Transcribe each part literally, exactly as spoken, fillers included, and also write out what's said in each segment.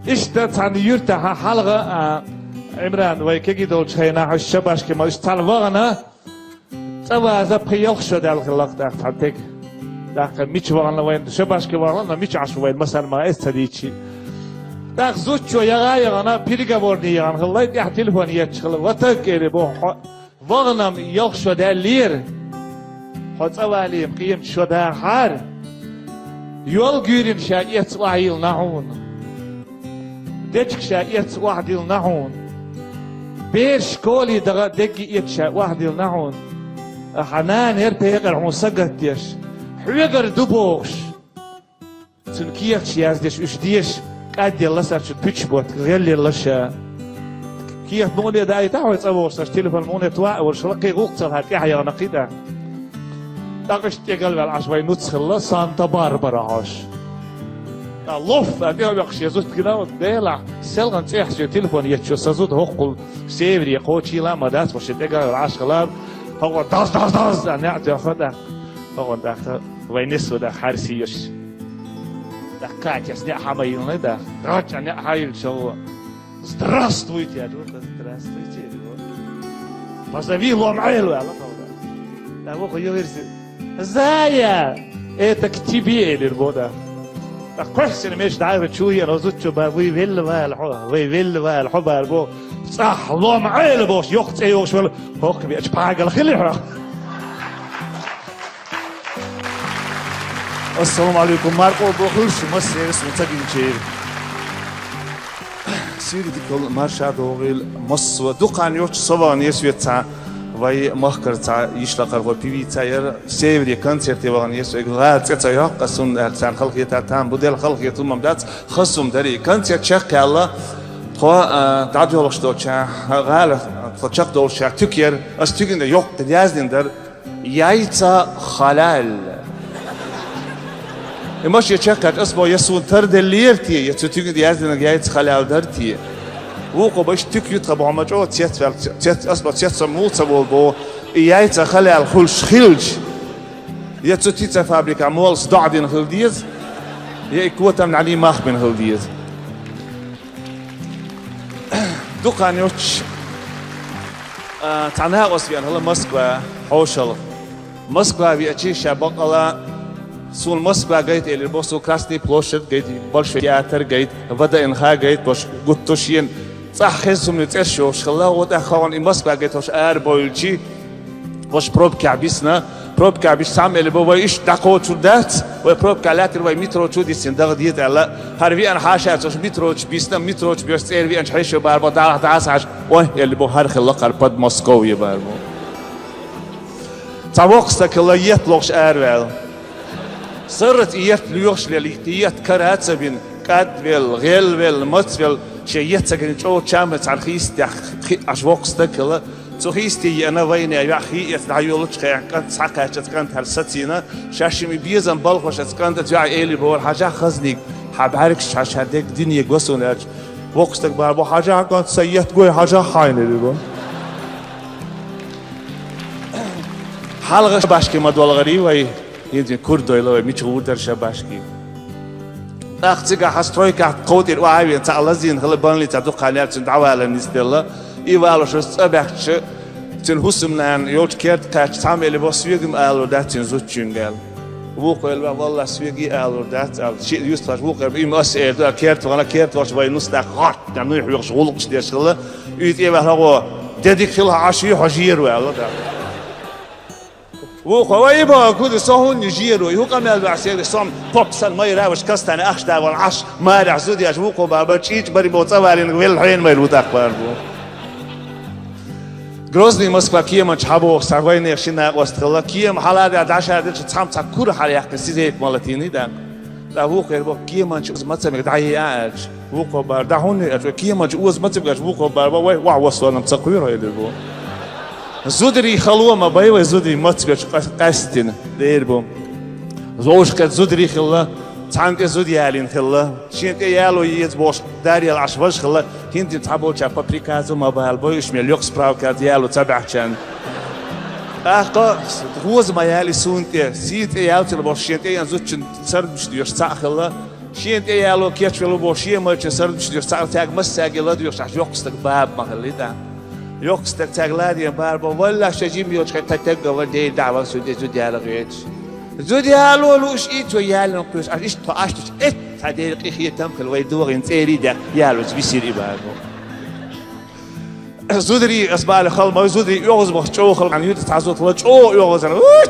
Иштта цхьана юьртахь хьалха, а, Ӏимран, вай кегий долчу хенахь, уьш шабашки ма, уьш цхьаьна вахана, цӀа ваза пхи-ялх шо даьлла хилла-кх тӀаккха цхьана тӀе. ТӀаккха мича вахана вайн, шабашки вахана, но мича Ӏаш ву вайн, масала, ма эс ца дийчи. ТӀаккха зудчо яха а яхана, переговорный яхана хилла, тӀехь телефон етташ хилла, ватаг, элира боху, хьо вахана-м ялх шо даьллера, хьо цӀа валийна-м къематан шо дахьара, йол гуьйрина ша эцца охьайиллина хьуна, дечка ша эцца охьадиллина хьуна, бераш школе даха дегги эцца ша охьадиллина хьуна, хьан нана яра пекъар хьуна сагатдеш, хьоьгара ду бохуш. Цуьнан кехаташ яздеш, уьш деша кӀадъелла сарчун пуьчаш ботта, гӀелъелла ша. Кехат мукъане даийта хьо цӀа вогӀуш, сарчун телефон мукъане тоха а вара, шала кхин гӀуллакх ца лахьара тӀаьхьа яхана кхин тӀаккха. ТӀаккха иштта тӀегал ваьлла Ӏаш вай нуц хилла, Санта-Барбара хьош. ТӀаккха лоф а тӀе а векхаш, я зуда гина, Делахь, селхана цӀехь соьга телефон еттачо сан зуда хӀоккхул севере кхочийла а ма дац, вай шен тӀегал ваьлла Ӏаш хилла, хӀокхо даз, даз, даз а неӀ тоьхна тӀаккха. ХӀокхунна тӀаккха вай несо даха хьаьрсийош. ТӀаккха Катяс неӀ хьа ма йиллина даха. ГӀаччӀа неӀ хьа йиллича, хӀо: «Здравствуйте!» аьлла, хӀо: «Здравствуйте!» аьлла, хӀо. «Позови лом Ӏела!» аьлла, хӀо, даха. ТӀаккха вукхо юхаверзира: «Зая, это к тебе!» элира, боху, даха. ТӀаккха кхоьссина меч дӀайра чу еана, хӀо зудчо бара: «Вай велла вала хьо, вай велла вала хьо», бара, боху. ЦӀахь лом Ӏела бохуш, йоккха цӀе йогӀуш вала, хӀокху беача пхьагала хили хьо. Ассаламу алейкум, маркъо бохуьлуш, массеран а суна ца гинчеран. Сийрдикал марша догӀийла массо а. Дукха хан йоццуш со вахана еза вет цхьа вай махкара цхьа йишлакхархо, певица яра, севере концерте вахана еза, гӀала цӀе ца йоккху ас, хӀунда аьлча царна халахетар там бу, делахь халахета хӀума дац, хаза хӀума дарий. Концерт чекхъяьлла, тхо, а, дӀадоьлхуш долча гӀала, тхо чекхдолча туька яра, ас туьгана йоккха яздина дара. Яйца халяль. И машен чекхъяьлча, ас боху, я суна тара деллера те, я цу туьгана яздинарг яйца халяль дара те. Вукхо боху, иштта туька ю тхан боху, ма чӀогӀа цец ваьлла, цец, ас боху, цец со муха ца волу боху, и яйца халяль хуьлуш хилча, я цу птицефабрикехь моллас доӀа дина хила деза, я и котам нӀаьний мах бина хила деза. Дукха хан йоццуш, а, цхьа накъост веана хилла Москва хьошалгӀа. Москва веача, ша баккъала, суна Москва гайта элира, боху, суна Красный площадь гайта, Большой театр гайта, ВДНХ гайта, боху, гуттар а шена цӀахь хеза хӀуманийн цӀераш йохуш хилла, гӀо тӀаккха хӀокхунна и Москва гайтархьама арабевлча, Вайша пробкехь бисна, пробкехь бисча цхьамма элира боху: «Вай иштта дӀакхочур дац, вай пробкехь лаьттира, вай метро чу дисина даха деза», аьлла. ХӀара веана хьаша цо метро чу бисна, метро чу боьсса цӀера веанчу хьешо бара боху, дӀахьа дӀасахьаьжча: «Ой, — элира боху, — хӀара хилла кхара подмосковье», бара боху. Цхьа воккха стаг хилла, етт лохуш араваьлла. Сарралц и етт лоьхуш лела, и етт кара а ца бина, кӀадвелла, гӀелвелла, мацвелла, шен етт ца гина чӀогӀа чам а цхьана хийцадехь хи-, Ӏаш воккха стаг хилла. Цу хийцаде еана вайна йоӀ хи эца дӀайолучу хенахь, кӀант схьакхаьчча, кӀант хӀара сацийна, шаьш-м и безам балхош, кӀанта йоӀа элира боху: «Хьажахь, хазаниг, хьан бӀаьргаш, хьан, хьан дерг динега го суна», аьлча, воккха стаг бара боху: «Хьажахь, кӀант, сан етт гой, хьажахь хьайна», элира боху. Хьалха шабашки ма долгӀарий вай, хӀинца кура дойла вай, мича гӀур дара шабашки. ТӀаккха цигахь стройкахь кховтӀира охьа а веана, цхьаъ лазийна хилла, больницехь дукха хан яьлча цуьнан дӀавалар нисделла. И валош оцу цӀа баьхкича, цуьнан хӀусамнана йолчу керта кхаьчча, цхьамма элира боху: «Соьга-м алалур дац цуьнан зудчуьнга», аьлла. Вукхо элира: «Валлахь, соьга а алалур дац», аьлла. Шиъ юьстахьаш вукхо элира: «И-м ас эр ду», аьлла, керта вахана, керта вахча вай нус тӀаккха гӀатта, нуй хьоькхуш гӀуллакхаш деш хилла. И тӀе ваьхьа гӀо: «Де дика хила хьо, Ӏаш ю хьо, жер ву», аьлла тӀаккха. Вукхо: «Вай, и боху, куди со хӀунда жер ву? И хӀун къамел ду Ӏаш?» Со-м поп санна майра а ваша, кастане ахча да вала Ӏаш, марехь зуда еш, вукхо бара боху: «ЧӀичӀ бари боху, цӀа валийнарг велла хьенан майра ву тӀаккха», бара боху. Грозный, Москва кеманчу хьабоху цхьа вайнех ши накъост хилла. Кема хьалха а даьлла, дӀашаьрдича, цхьамма цхьа кура хьалаяьккхина сизе а ма латийний тӀаккха. ТӀаккха вукхо элира боху: «Кеманчу уза мацамиг дӀайе а», аьлча, вукхо бара: «ДӀа хӀунда?» аьлча, «Вай кеманчу оза мацамиг», аьлча, вукхо бара боху: «Вай, охьавосса ма ца кхоьру хьо», элира боху. Зударий хало ма бай вай, зударий мацвечу къа-, къаьстина, дера бу. Вовшахкхетта зударий хилла, цхьанна тӀе зуда ялийна хилла, шена тӀе яло еза бохуш, дарьяла Ӏаш важа хилла, хӀинца цхьаболчара по приказу ма бала бой, уьш мел йоккха справка яц яло ца баьхчарна. ТӀаккха роза ма яьлла и суна тӀе, сийна тӀе ялцийла бохуш, шена тӀе еана зудчун сардаш доьшуш цхьаъ хилла, Шена тӀе яло кечвелла бохуш, шен майчо сардаш доьшу цхьаъ цаьрга массаьрга ладоьгӀуш Ӏаш йоккха стаг баба ма хилла, да. Йоккха стаг цаьрга ладийна баба, валлахь, шен жима йолчу хенахь тхан тегга вара Дела дӀа вара цу де зуда яла гӀерташ. Зуда яло лууш и цо яллин кхуьйсу, Ӏаш иштта тхо Ӏаш дича, эт цхьа Дела къинхетам хилла вай догӀина цӀерий дехка ялочу висира и баба. Зударий, ас бала хала ма, зударий оьгӀаз бахча чӀогӀа хала, хьан юьртаца хьан зуда хала чӀогӀа оьгӀазан. Уй!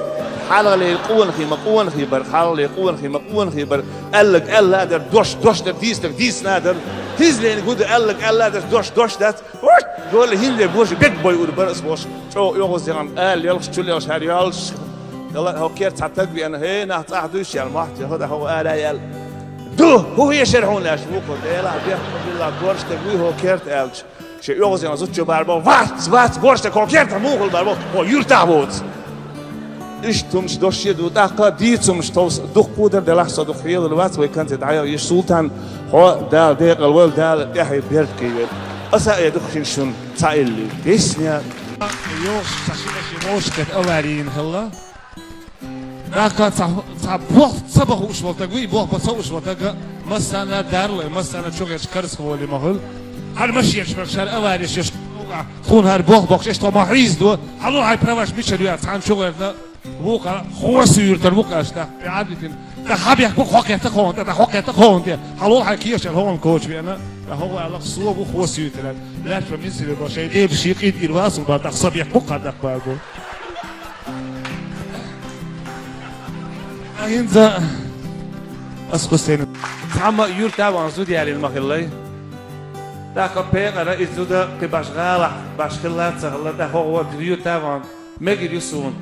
Хьалхале къонахий ма къонахий бара, хьалхале къонахий ма къонахий бара. Аьлларг аьлла а дара, дош дош дара, дийцарг дийцина а дара. ХӀинца лена гуда аьлларг аьлла а дара, дош дош дац. Уй! Дола хӀинца божа бег бойур бара ас бохуш. ЧӀогӀа оьгӀаз яхана, ала лелхаш, чу лелхаш, хӀара йоллуш. Дала хӀокху керта цхьа таг веана, хӀей, нах цӀахь дуьйш яьлла, мохь те хӀода хьо ара яьлла. Ду, хӀун хешара хьуна аьлча, вукхо, Дела, бехк хилла, дош таг вуй хӀокхерта аьлча. Шен оьгӀазенна зудчо бара боху: «Вац, вац, борша, кхо кертахь муха хила бара боху, кхо юьртахь воцу». Иштта хӀумаш дош шен ду, тӀаккха дийца хӀумаш товса дуккха а дара, делахь со дукха хьелар вац, вай концерт дӀаяхьа йиш Султан, хьо Дала декъал вала, Дала тӀаьхье беркате вела. Аса а э дукха хин шуна цхьа илли. Песня. Йохуш цхьа шина ши вовшахкхетта аварийна хилла. ТӀаккха цхьа, цхьа болх ца бан хууш волу таг вуй, болх бан ца хууш волу таг, массарна а дарла, массарна а чугӀерчу карзахволий ма хуьлу. ХӀара машенаш бара, шара авареш еш, тхуна хӀара болх боккхуш, иштта ма хьийзадо, хьало хьайн праваш мичара ю аьлла, цхьаьна чугӀерна, вукху хӀоса юьртара ву-кх аьлла, тӀаккха тӀе Ӏадвитина. ТӀаккха хьан бехк бу, хьо кхетта хьуна, тӀаккха хьо кхетта хьуна, тӀе хьало хьайн кехаташ аьлла, хӀокхунна коча веана. ТӀаккха хӀокхо аьлла-кх, со ву хӀоса юьртара аьлла. Лаьтташ ван мин сире бо, шайн дебаш шен къинтӀера вацал бан, тӀаккха сан бехк бу-кх хьан даккха бу. ХӀинца ас Хусейн. Цхьамма а юьртахь ван зуда ялийна ма хиллай. ТӀаккха пекъара иза зуда кхин баш гӀалахь, баш хилла а ца хилла, тӀаккха хӀокхо юьртахь ван мегар ю суна.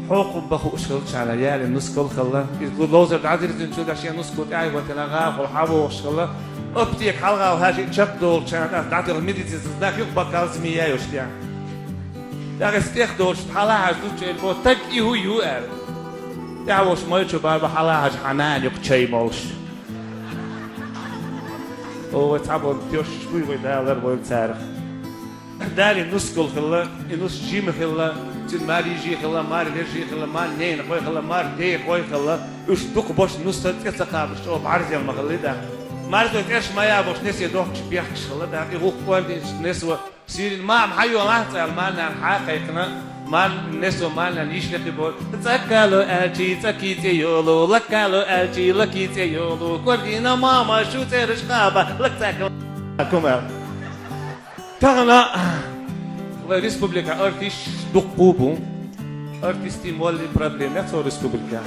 Хьокхам бан хууш хилчахьана ялийна нускал хилла. Иза ловзар дӀадирзинчул тӀаьхьа шен нускал тӀаьхьа ватина гӀалахула хьан вогӀуш хилла. Аптека хьалха вахьаш и чекхдолучарна тӀе дӀатилла медицинский знак юкъа баккхалц мия йолуш тӀе. ТӀаккха иза тӀех долуш хьалахьажа зудчо элира боху: «Таг и хӀу ю?» – аьлла. ТӀаьхьа волуш майчо бара боху: «Хьалахьажа хьан нана ю-кх чай молуш». О, вай цхьаболу тешаш буй вай далар вай царах. Далийна нускал хилла, и нус жима хилла, цуьнан мара йижий хилла, мара вежарий хилла, мара ненахой хилла, мара дехой хилла. Уьш дукха баш нус цӀе ца кхабаш чӀогӀа бӀарзел ма хилла и да. Марзо тӀерш ма ябаш несе дохкуш бехкаш хилла да, и гӀуллакх кӀордийначу несо. Суьйрина: «Мама, хьан йолахь?» – аьлла, марнана хьа а кхайкхина, марн-, несо марнана йиш лекхи боху: «ЦӀаккало аьлчий, цӀаккий цӀе йолу, лаккало аьлчий, лаккий цӀе йолу, кӀордийна мама шу цӀераш кхаба, лакцаккало». Кхума аьлла. Тахана вай республика артисташ дуккха а бу. Артистийн моллин проблема яц вай республика.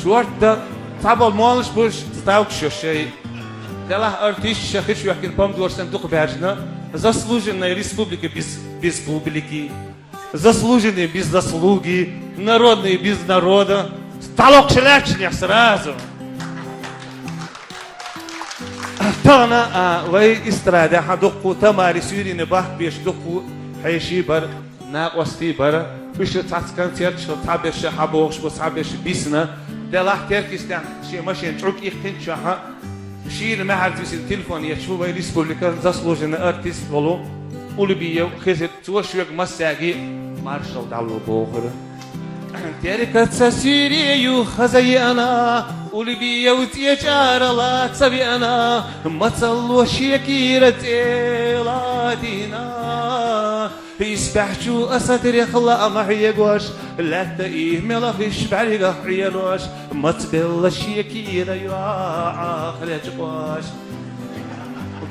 Шорта цхьаболу моллаш буш, ставкаш йо шай. Делахь артисташ ша хиш вехкина помидор санна дукха баьржина, заслуженная республика без, без публики, заслуженные без заслуги, народные без народа. Столокша лаьтташнех сразу. Тахана, а, вай эстрадехь дуккха а Тамари суьйрина бахка беш дуккха а хьеший бара, накъостий бара. Уьш цхьацца концерташ хилла, цхьаберш хьабогӀуш бу, цхьаберш бисна. Делахь Теркйистехь шен машен чӀуг иккхинчохь, шийна маьхьарца висина телефон етташ ву вай республикан заслуженный артист волу Улубиев Хизир. Цо шуьга массаьрга маршалла дӀало бохура. Теркаца суьйре ю хаза еана, Улубиев цӀе чӀарала ца веана, мацалло шен кийра цӀе латийна. Исбаьхьчу асатрехь лаам хьегош, лаьтта и мелхаш бӀаьргах Ӏелош, мацбелла шен кийра йоӀах лечкъош.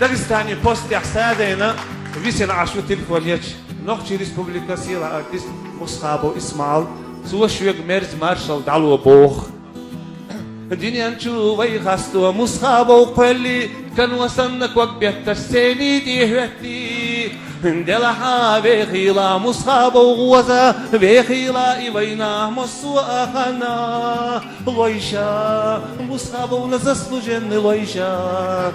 Дагестане постехь садайна висина Ӏаш ву телефон етташ. Нохчийн Республикан сийлахь артист Мусхабов Исмаил, цо шуьга мерза маршалла дӀало боху. Дуьнен чу вай хасто Мусхабов кхоьллий, кано санна ког бетташ сцени тӀе хӀоьттий. Делахь а вехийла Мусхабов гӀоза, вехийла и вайна массо а ханна. Лойша, Мусхабовна заслуженный лойша.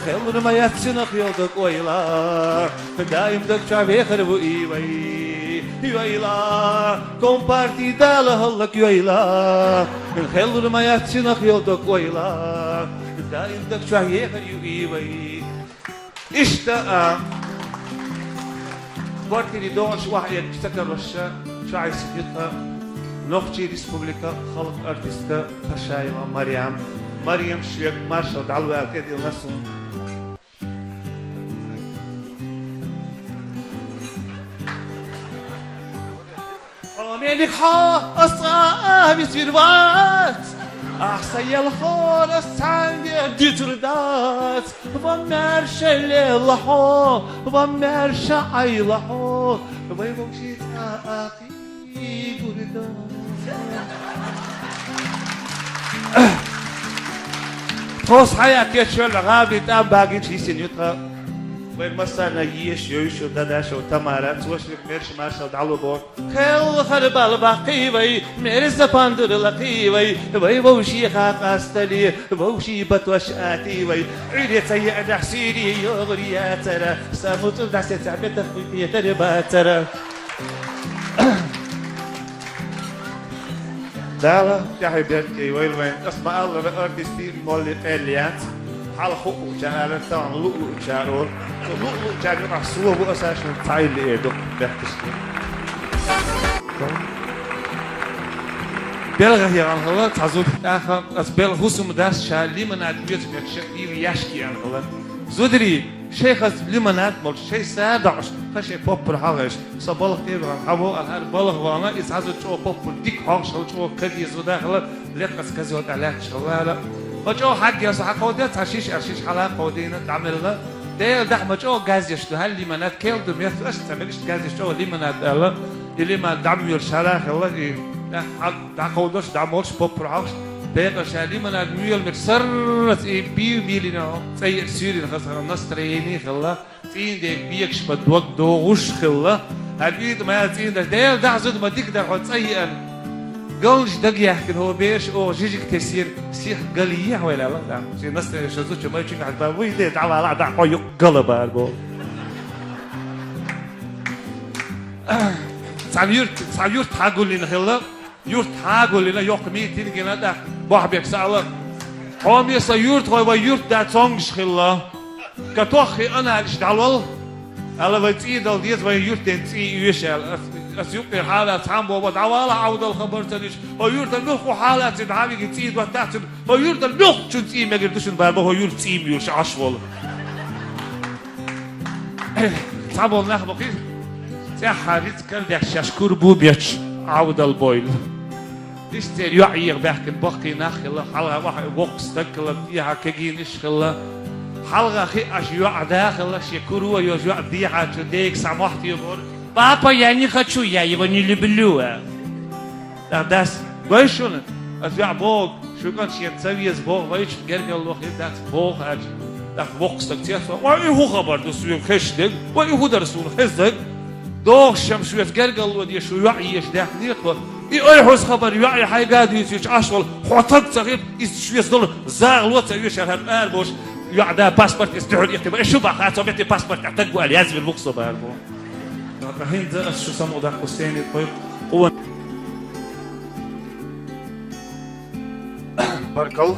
Хеллур ма яц цуьнах йолу дог ойла. Даим даг чохь вехар ву и вай. Йойла, компартий Дала хӀаллак йойла. Хеллур ма яц цуьнах йолу дог ойла. Даим даг чохь вехар ю и вай. Иштта, а, квартире догӀуш охьаэгча ца карош, шайса хир а, Нохчийн Республикан халкъан артистка Ташаева Марьям. Марьям, шуьга маршалла дӀалуш аьлла тӀедиллина суна. Хьо мелиг хьо, ас цкъа а вицвир вац. Ахь сан елхор, ас цхьаннера дицур дац. Ва маьрша лела хьо, ва маьрша Ӏайла хьо, вай вовшийн цӀа а кхийгур дац. Тхо схьаяьккхича шоьла гӀаби тӀам багийча йисина ю тхан. Вай массарна еша, йовзаш йола дадашов Тамара, цо шуьга мерза маршалла дӀалуш боху. Кхелхар бала баккхий вай, мерза пандур лакхий вай, вай вовшех къастале, вовшийн батош атий вай. Ӏуьйре ца еанехь суьйре йогӀур яцара, сан муцӀур дӀасецахь бетах кхуьйтетар бацара. Дала тӀаьхье беркате йойла вайна. Ас ма-аллара, артистийн молли къел яц. Хьалха хууш а ала, тахана луъучара олу. Цу луъучарна юкъахь со ву, аса шуна цхьа йилла эр ду бехкаш. Белхан хьехам хилла цхьа зуда тӀаккха, ас белхан хӀусам дац, ша лимонад оьцу бетташ, дийла яшки аьлла хилла. Зударий, шайн хаза лимонад молуш, шайн сара доккхуш, тхан шайн поппар хьалхеш, со балха тӀе а вахана, хьан вогӀу аьлла, хӀара балха вахана, иза хьан зуда чӀогӀа поппар дика хьогӀуш хилла, чӀогӀа кагий зуда хилла, лекха аса казо тӀехь лаьтташ хилла ала. Ма чӀогӀа хьаггел со хьан кховдийна, цхьа шиша аьлла шиша хьала кховдийна, дӀа мелла. Дела дахьа ма чӀогӀа газ еш ду, хьан лимонад кел ду, мех аша ца мегаш газ еш чӀогӀа лимонад аьлла. И лимонад дӀа ма йоьлуш хьала хилла, и тӀаккха хьан дӀакховдош, дӀа молуш, поппар хьогӀуш, декъа ша лимонад муьйла меттиг сарралц и бийр мийлина, цӀа еа суьйрина хаза настроение хилла, цӀийнан дега бегаш бан дог догӀуш хилла. ХӀара уьйтӀа ма аьлла цӀийнан даш, Дела дахьа зуда ма дика дара хьо цӀа еана. Галнаш дага яхкина хӀо бераш оха жижиг тесира, сиха гал ехьа вай лала, да. Шен настроение шо зудчу майчуьнгахь бан вуй де, дӀавала, дӀа хьо юкъа гала бар боху. Цхьана юрт, цхьа юрт хьагуллина хилла. Юрт хьагуллина, йоккха митинг йина тӀаккха, бохьбек саала. Хьоме сан юртахой, вай юрт да цонгаш хилла. Катоххий аналиш дӀалол. Ала вай цӀий дала деза, вайн юртден цӀий оьшу аьлла. Ас, ас юккъе хьала цхьаммо ва, дӀавала Ӏовдал хабар ца диш. Хьо юртан муьлххо хьала ца дӀавиги цӀий доттахцина. Хьо юртан муьлххачун цӀий мегар ду шуна бар, ма хьо юрт цӀий ма юьлуш Ӏаш волу. Цхьаболу нах боху, цӀеххьа ницкъ кара деш шаьш кур бу бечу Ӏовдал бойла. Иштта церан йоӀ еха баьхкина баккхий нах хилла, хьалха охьа воккха стаг хилла, дехьа кегийнаш хилла. Хьалха хиъаш йоӀ да хилла, шен куро йолчу йоӀ дехьа чу дега схьа мохь тӀе бора. «Папа, я не хочу, я его не люблю». ТӀаккха дас: «Вай шуна, аса веа боху, шу кӀант шена ца веза боху, вайчу гергарло хир дац боху», аьлча. ТӀаккха воккха стаг цецваьлла: «Вай, и хӀун хабар ду, суна хезаш дерг? Вай, и хӀун дара суна хезнарг? ДогӀуш-м шуьца гергарло де шу йоӀ езаш даьхнера тхо. И ой хьуьнца хабар йоӀе хьайга а дуьйцуьйтуш Ӏаш волу, хьо таг ца хилча, иза шуьца долу загӀало ца оьшу аьлла, хӀара ара бохуш, йоӀа да паспорт иза дуьхьал ихти бан, и шу баха, цо метте паспорт тӀехь таг ву аьлла, язвина ву-кх со бара боху». ТӀаккха хӀинца аса шу самукъадаккха стениг тхойкху къон. Баркалла.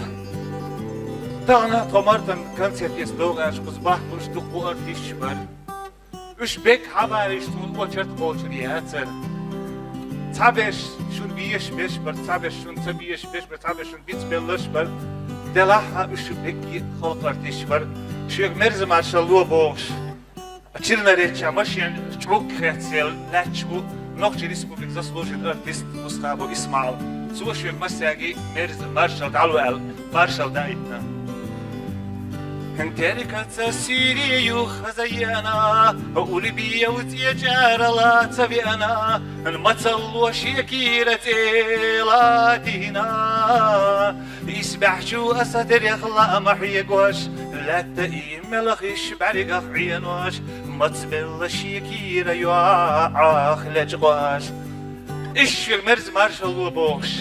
Тахана тхо Мартан концерт эца догӀу аьлча, кхуза бахкуш дуккха артисташ бара. Уьш бегга хьабарийша суна очерт кхочур яцара. Цхьаберш шуна беша берш бара, цхьаберш шуна ца беша берш бара, цхьаберш шуна бицбелларш бара. Делахь а уьш бегга халкъан артисташ бара. Шуьга мерза маршалла ло бохуш. Чирнаречча машен чӀуг хецъелла лаьтташ ву Нохчийн Республикан заслуженный артист Мусхабов ИсмаӀал. Цо шуьга массаьрга мерза маршалла дӀало аьлла, маршалла даийтина. Теркаца суьйре ю хаза еана, уллубе ву цӀечӀарала ца веана, мацалло шен кийра цӀе латийна. Исбаьхьчу аса терех лаам хьегош, лаьтта и мелхаш бӀаьргах Ӏенош, мацбелла шен кийра йоӀах лечкъош. Иштта шуьга мерза маршалла ло бохуш,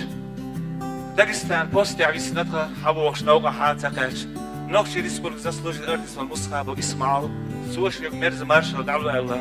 Дагестан постехь висина тхан хьан вохуш новкъахь ца кхаьчча, Нохчийн Республикан заслуженный артист волу Мусхабов ИсмаӀал, цо шуьга мерза маршалла дӀало аьлла.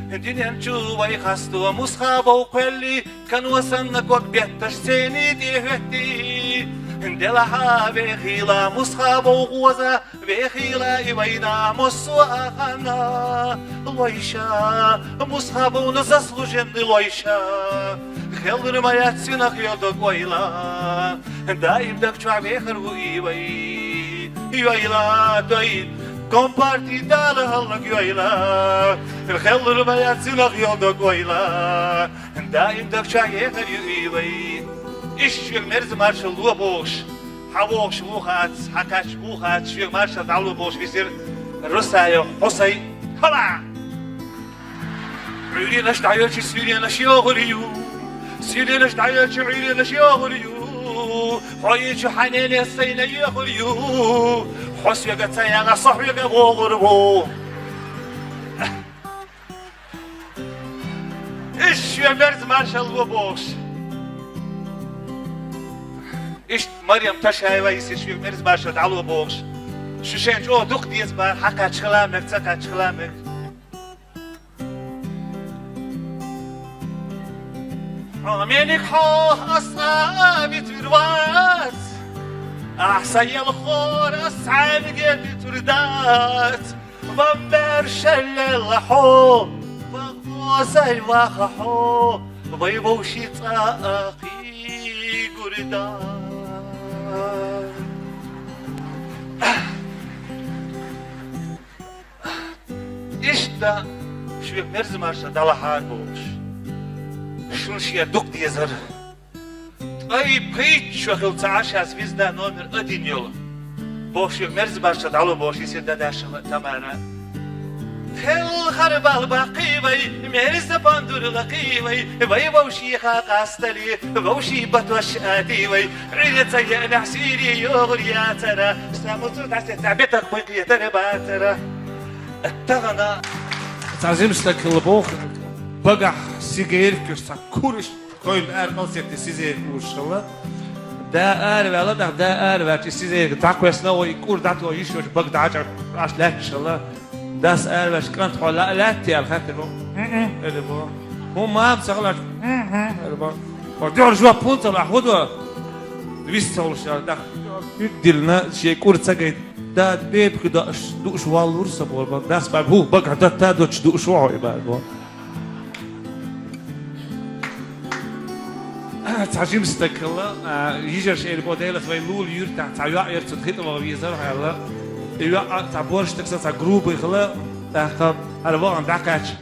Дуьнен чу вай хасто Мусхабов кхоьллий, кано санна ког бетташ цӀенна тӀе хӀоьттий. Делахь а вехийла, Мусхабов гӀоза, вехийла и вайна массо а хана. Лойша, Мусхабовна заслуженный лойша. Хеллур ма яц цунах йо дог ойла. Даим даг чохь вехар ву и вай. Йойла, дой, компарти Дала хӀаллак йойла. Хеллур ма яц цунах йо дог ойла. Даим даг чохь вехар ю и вай. Иштта шуьга мерза маршалла ло бохуш, хьан вохуш ву хац, хьан кхаьчча ву хац, шуьга маршалла дӀало бохуш висира Русаев Хьусай. Хала! Ӏуьйренаш дӀайоьлча суьйренаш йогӀур ю, суьйренаш дӀайоьлча Ӏуьйренаш йогӀур ю, хьо йича хьан ненес сайна йохур ю, хьо соьга ца яла, со хьоьга вогӀур ву. Иштта шуьга мерза маршалла ло бохуш. Иштта Марем Ташаева йисира шуьга мерза маршалла дӀало бохуш. Шу шайн чӀогӀа дукха деза бара, хьан кхаьчча хила мега, ца кхаьчча хила мега. Хьо мелиг хьо ас а витур вац, ахь сан елхор ас цхьаьнгге дитур дац. Ван бер шеллелла хьо, ван кхозаль ваха хьо, вай вовши цӀа а кхийгур дац. Иштта шуьга мерза маршалла дӀалахьара бохуш. Шуна шен дукха дезара. Ткъа и пхийтта шо хилла ца Ӏаш ас визна номер один йолу. Бохуш шуьга мерза маршалла дӀало бохуш йисира Дадашева Тамара. Хелхар бал баккхий вай, мерза пандур лакхий вай, вай вовши ха къастали, вовши батош атий вай, Ӏуьйре ца еанехь суьйре йогӀур яцара, самуцу дӀасецахь бетах бакъетара бацара. Тахана. Цхьа жима стаг хилла боху, багахь сигаьркаш цхьа кураш, койла ара къалсетти сизерга уьш хилла. Да ара ваьлла, тӀаккха да ара ваьлча, и сизерга дӀакхоьссина, вай и кӀур дӀатоха йиш йолчу бага дӀачӀар Ӏаш лаьтташ хилла. Дас ара ваьлча, кӀант, хьо ла-, лаьттий аьлла хаьттира боху. ХӀун-хӀун, элира боху. ХӀун, мама ца хиларчу? ХӀун-хӀун, элира боху. Хьо дуьхьал жоп хӀунда ца лахь, хӀун до? Вист ца хуьлуш аьлла, тӀаккха уьг диллина, шен кӀур ца гайта. Дада бепиг дош дууш валлура со боху. Дас бара, хӀу, багахь датта доцуш дууш ву хьо и бара боху. Цхьа жима стаг хилла, а, йижарша элира боху, Делас вай Лула юьртахь цхьа йоӀ яра, цунна хи тӀе ваха везара аьлла. И йоӀ а цхьа борша стаг санна, цхьа грубый хилла, тӀаккха хӀара вахана дӀакхаьчча,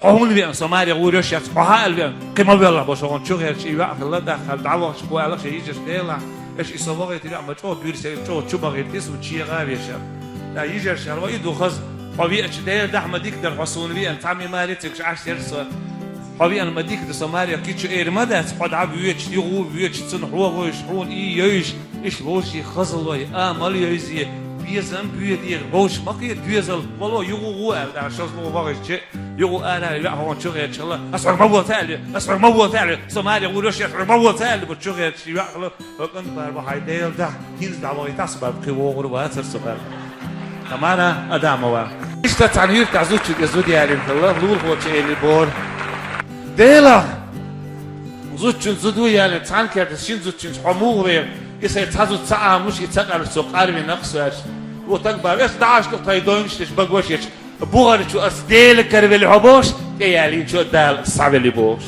хьо хӀунда веана, со маре гӀур йо шеца, хьо хьан аьлла веана, кхин ма воьллахь бохуш, вахана чу гӀерташ и йоӀ хилла, тӀаккха хӀара дӀавахча кхо аьлла шен йижарша, Делахь, аша и со вахийтина йоӀ ма чӀогӀа буьрса яра, чӀогӀа чу ма гӀиртира, суна чегӀа вешара. ТӀаккха йижарша аьлла, вай и ду хаза, хьо веача Делан дахь ма дика дара, хьо суна веана, цхьа ма маре цига Ӏаш яра со. Хьо веана ма дика ду, со маре кхин чу эр ма дац, хьо дӀа воьдуш, юха ву воьдуш, цунна хьо вовзуш, хьуна и йовзуш, иштта вовшийн хаза лой, амал йовзе, безам боьде, вовшах ма кхета доьзал, вало, юха ву аьлла, тӀаккха шозлагӀа вахийтича, юха ара веана хьуна чу гӀерташ хилла, ас хьоьга ма волу ца аьлла, ас хьоьга ма волу ца аьлла, со маре гӀур йо шеца, хьоьга ма волу ца аьлла, бу чу гӀерташ и йоӀ хилла, хӀокхунна бара бу хьайн Делан дахь, хӀинца дӀавахийтахь со бара, кхин вогӀур вацара со бара. Тамара Адамова. Иштта цхьана юьртахь зудчун тӀе зуда ялийна хилла, лулахочо элира боху. Делахь! Зудчун зуда ялийна, цхьана керта шина зудчуьнца хьо муха веха, и сайн цхьа зуда ца Ӏамуш, и ца къаьржа со къарвина кху соьрша. Ву таг бара, ас дӀа Ӏаш ду тхайн дойнаш деш, багош еш, бухара чу ас Дела каравелли хьо бохуш, тӀе ялийначо Дала схьавелли бохуш.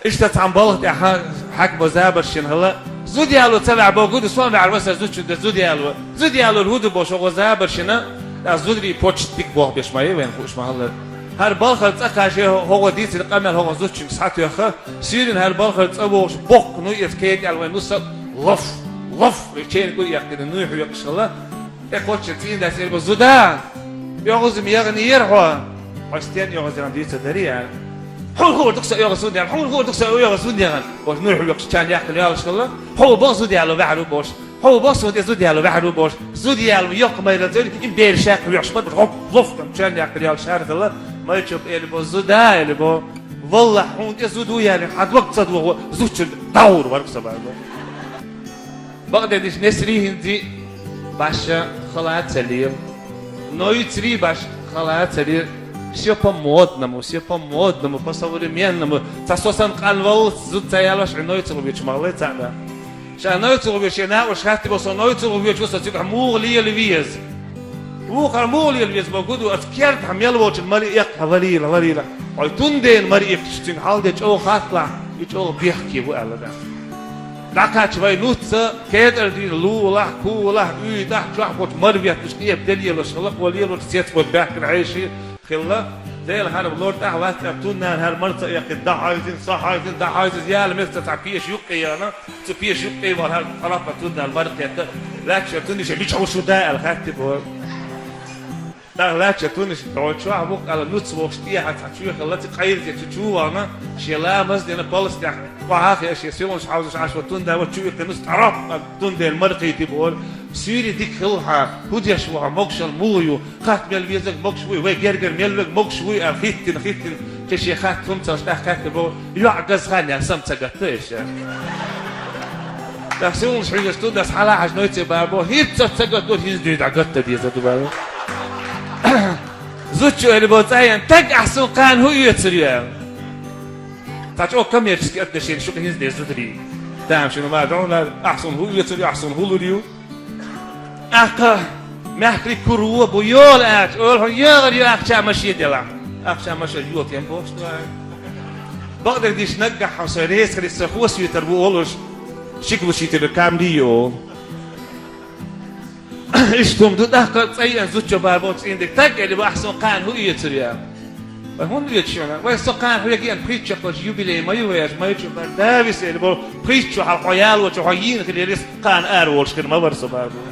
Иштта цхьана балха тӀехь хьаькамо забарш йина хилла, зуда яло ца ваьхьа боху, гуда сом ваьхьар васа зудчун тӀе зуда яло. Зуда ялор хӀун ду бохуш, хӀокхо забарш йина, ткъа зударий почта дика болх беш ма ю вайна хууш ма хилла. ХӀара балхара цӀа кхача хӀокхо дийцина къамел хӀокху зудчуьнга схьатоьхна, суьйранна хӀара балхара цӀа вогӀуш боккха нуй эца кхета аьлла вайн нус а лоф, лоф, черан кӀур эккхина нуй хьоькхуш хилла. ТӀе кхоччуш цӀийна даьс элира боху: «Зуда, оьгӀаз-м яханера хьо. Хьо стенна оьгӀаз яхана дуьйцур дарий?» — аьлла. «Хьуна хуур ду-кх со оьгӀаз хӀунда яхана, хьуна хуур ду-кх со оьгӀаз хӀунда яхана?» — бохуш, нуй хьоькхуш чан яккхина йолуш хилла. «Хьо ву боху зуда яло ваьхьар ву», — бохуш. «Хьо ву боху суна тӀе зуда яло ваьхьар ву», — бохуш. Зуда яло йоккха майралла цӀерга, и бер шаьккха вехаш бара, бохуш, гӀоп, лоф, чан яккхина йолуш хӀара хилла. Майчуб элира боху: «Зуда, — элира боху, — валлахь, хьуна тӀе зуда ву ялийна, хьан дог ца дохо, зудчун дӀагӀур вара-кх со», — боху. Бакъдерг дийцича, Несрий хӀинца башха хала ца лела. Нойцарий башха хала ца лела. Всё по-модному, всё по-модному, по-современному. Цхьа со санна къанваллалц зуда ца ялош, и нойцарий вуьйцуш ма хилла цхьаъ. Ша нойцургӀа ве шен накъош хаттар бо, со нойцургӀа веча ву, со цигахь муха лела веза? Вукхара муха лела веза бо гуду, аса керда хьан мел волчун мари эккха валийла, валийла. Хьой тун ден мари иккхаш цуьнга хьал де чӀогӀа хатталахь, и чӀогӀа бехке ву аьлла да. ДӀакхача вай нуц а, кетӀар дийна лулахь, кулахь, уьйтӀахь, чохь боцу мар ветташ, къепа де лелаш хилла, кхо лелаш цецбой баьхкина хьеший хилла. Дела хьарам лор тӀехь вац тӀехь туннана хӀара марца эккхина, дӀахьайзина, схьахьайзина, дӀахьайзина, яла меца цхьа пеша юккъе яна, цу пеша юккъе вара хӀара къарапа туннана мар кхетта, лаьтташ тунниша мича хьушу да аьлла хаттар бо. ТӀаккха лаьтташ тунниша дӀо чохь букъ аьлла нуц вохуш тӀехьа цхьа чоь хилла, цу къайрзе цу чу вахана, шен ламаз дина палас тӀехь, охьахиа шен силанаш хьовзаш Ӏаш ван тунда ван чу иккхина нуц тӀарапа тун ден мар кхийти бохура. Суьйре дика хилла хьан, хӀу деш ву хьан, могушалла муха ю, кхатта мел везарг могуш вуй, вай гергара мел верг могуш вуй аьлла, хӀиттина, хӀиттина, кхин шен хатта хӀума ца луш, тӀаккха хаьттира боху, йоӀ газа хан яьлла, сам ца гатта иша. ТӀаккха сулаш хьуьжаш тун дас хьалахьаш нойце бара боху, хӀинца ца гатта ду, хӀинца дуьйна дӀа гатта деза ду бара. Зудчо аьлла боху цӀа ян, таг ахь суна кхана хӀу оьцур ю аьлла. Цхьа чӀогӀа коммерческий отношенеш ю-кх хӀинца деза зударий. Тамашийна ма догӀна, ахь суна хӀу оьцур ю, ахь суна хӀу лур ю. Ахь кха, мехкарий кур ву, бу йола аьлча, ойла хьуна ягӀар ю ахча машен делахь. Ахча машен йола тем бохуш ду ахь. Бакъдерг дийш наггахь хьо со реза хилийтар, со хосуьйтар ву олуш, шигалуш йитира камри ю. Иштта хӀума ду, тӀаккха цӀа еана зудчо бара боху цӀийнан дика, таг аьлла боху, ахь суна кхана хӀу оьцур ю? Вай хӀунда оьцу шуна? Вай со кхана хьоьга еана пхийтта шо кхочу юбилей ма ю вай аьлча, ма ю чу бара, да виса аьлла боху, пхийтта шо хьалха хьо ялочу хьо йийна хилла, аса кхана араволуш хир ма вара со бара боху.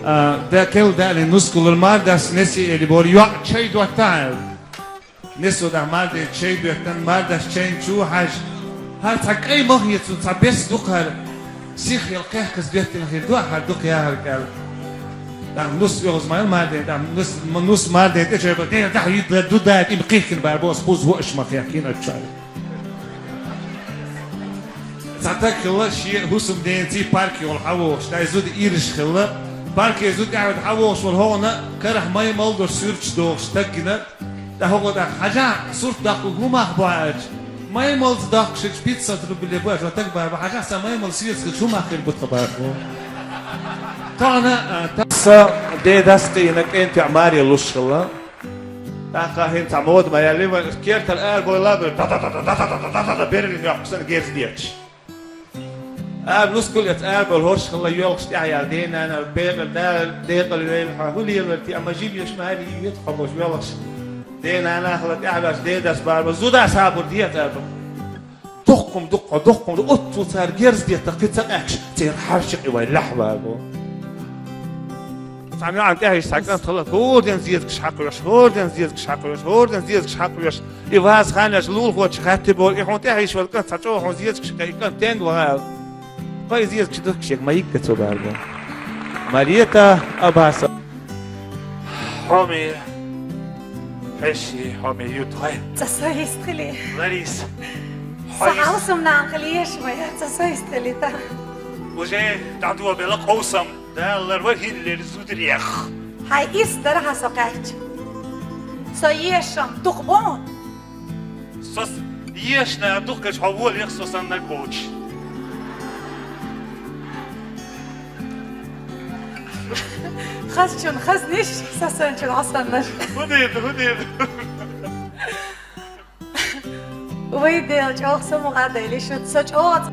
А, да кел даьлла нускалал мардас неси аьлла боху, йоӀ чай доттахьа аьлла. Несо дахь марден чай доьттан, мардас чайна чу хьаьжча, хӀара цхьа кӀай мах ецун цхьа бес дукха хӀара, сиххел кхехказа доьттина хир ду ахь хӀара дукха яхьарг аьлла. ТӀаккха нус оьгӀаз ма ял марден, тӀаккха нус, ма нус марден тӀе чай бан, ден дахь йидда ду дай, им кхихкина бара боху, ас пуз ву аша ма хехкина аччой. Цхьа таг хилла шен хӀусамденаций парке волу хьавогӀуш, дай зуда ираш хилла, парке зуда тӀаьхьа хьавогӀуш волу хӀокхуна карахь маймал долуш суьрташ дохуш таг гина, ТӀаккха хӀокхо тӀаккха, хьажахь, сурт даккхалг хӀун мах бу аьлча, маймалца даккхашиг пятьдесят рублей бу аьлча, таг бара бу, хьажахь, сан маймал сецахилча хӀун мах хир бу тхан бара бу. Тахана, а, та- Сан дедас кхийна кӀентоьӀ маре луш хилла. ТӀаккха хӀинца мода ма яьлли, вайн кертара ара бойла а бер, да-да-да, берлин йоккху санна герз детташ. Ара нускал эца ара болу хӀорш хилла йоьлхуш тӀаьхьа яьлла ден-нана, бекъал да, декъал вейла хьан, хӀу лелар те, амма жимеш ма хӀара и вет хьо болуш йоьлхуш. Ден-нана хилла тӀаьхьа ваьлча, дедас бара бан, зуда сабур дехьа бан. Доккхум дуккха, доккхум ду, оццул цара герз детта, кхин ца къаьхкаш, церан хьарча кхин вай лаьхьа бара бу. Цхьана йоӀан тӀаьхьа иштта цхьа кӀант хилла, хӀора ден зезагаш хьакхоьш, хӀора ден зезагаш хьакхоьш, хӀора ден зезагаш хьакхоьш. И ваза хан еш лулахочо хаьттира боху, и хьуна тӀаьхьа йиш волу кӀант цхьа чӀогӀа хьуна зезагаш кхайкхина тенга вахана аьлла. Ткъа и зезагаш духкаш ерг ма йигга цо бара бу. Марета Абаса. Хьоме, хьеший, хьоме, ю тхой. Цкъа со йистхили. Лариса. Со хьо йист- хьалсам нана хили еш ма яр, цкъа со йистхили та. Уже дӀадобелла къовсам. Даллар вара хӀинлера зударех. Хьай ис дара хьан со кхаьчча. Со ешам дукха бу? Со с-, ешна дукхача хьо волех со саннаг боцуш. Хазчун хазниш, со санчун хьо саннаш. ХӀун дийр ду, хӀун дийр ду? Вай Дела чӀогӀа самукъа а дайли шуьца, со чӀогӀа.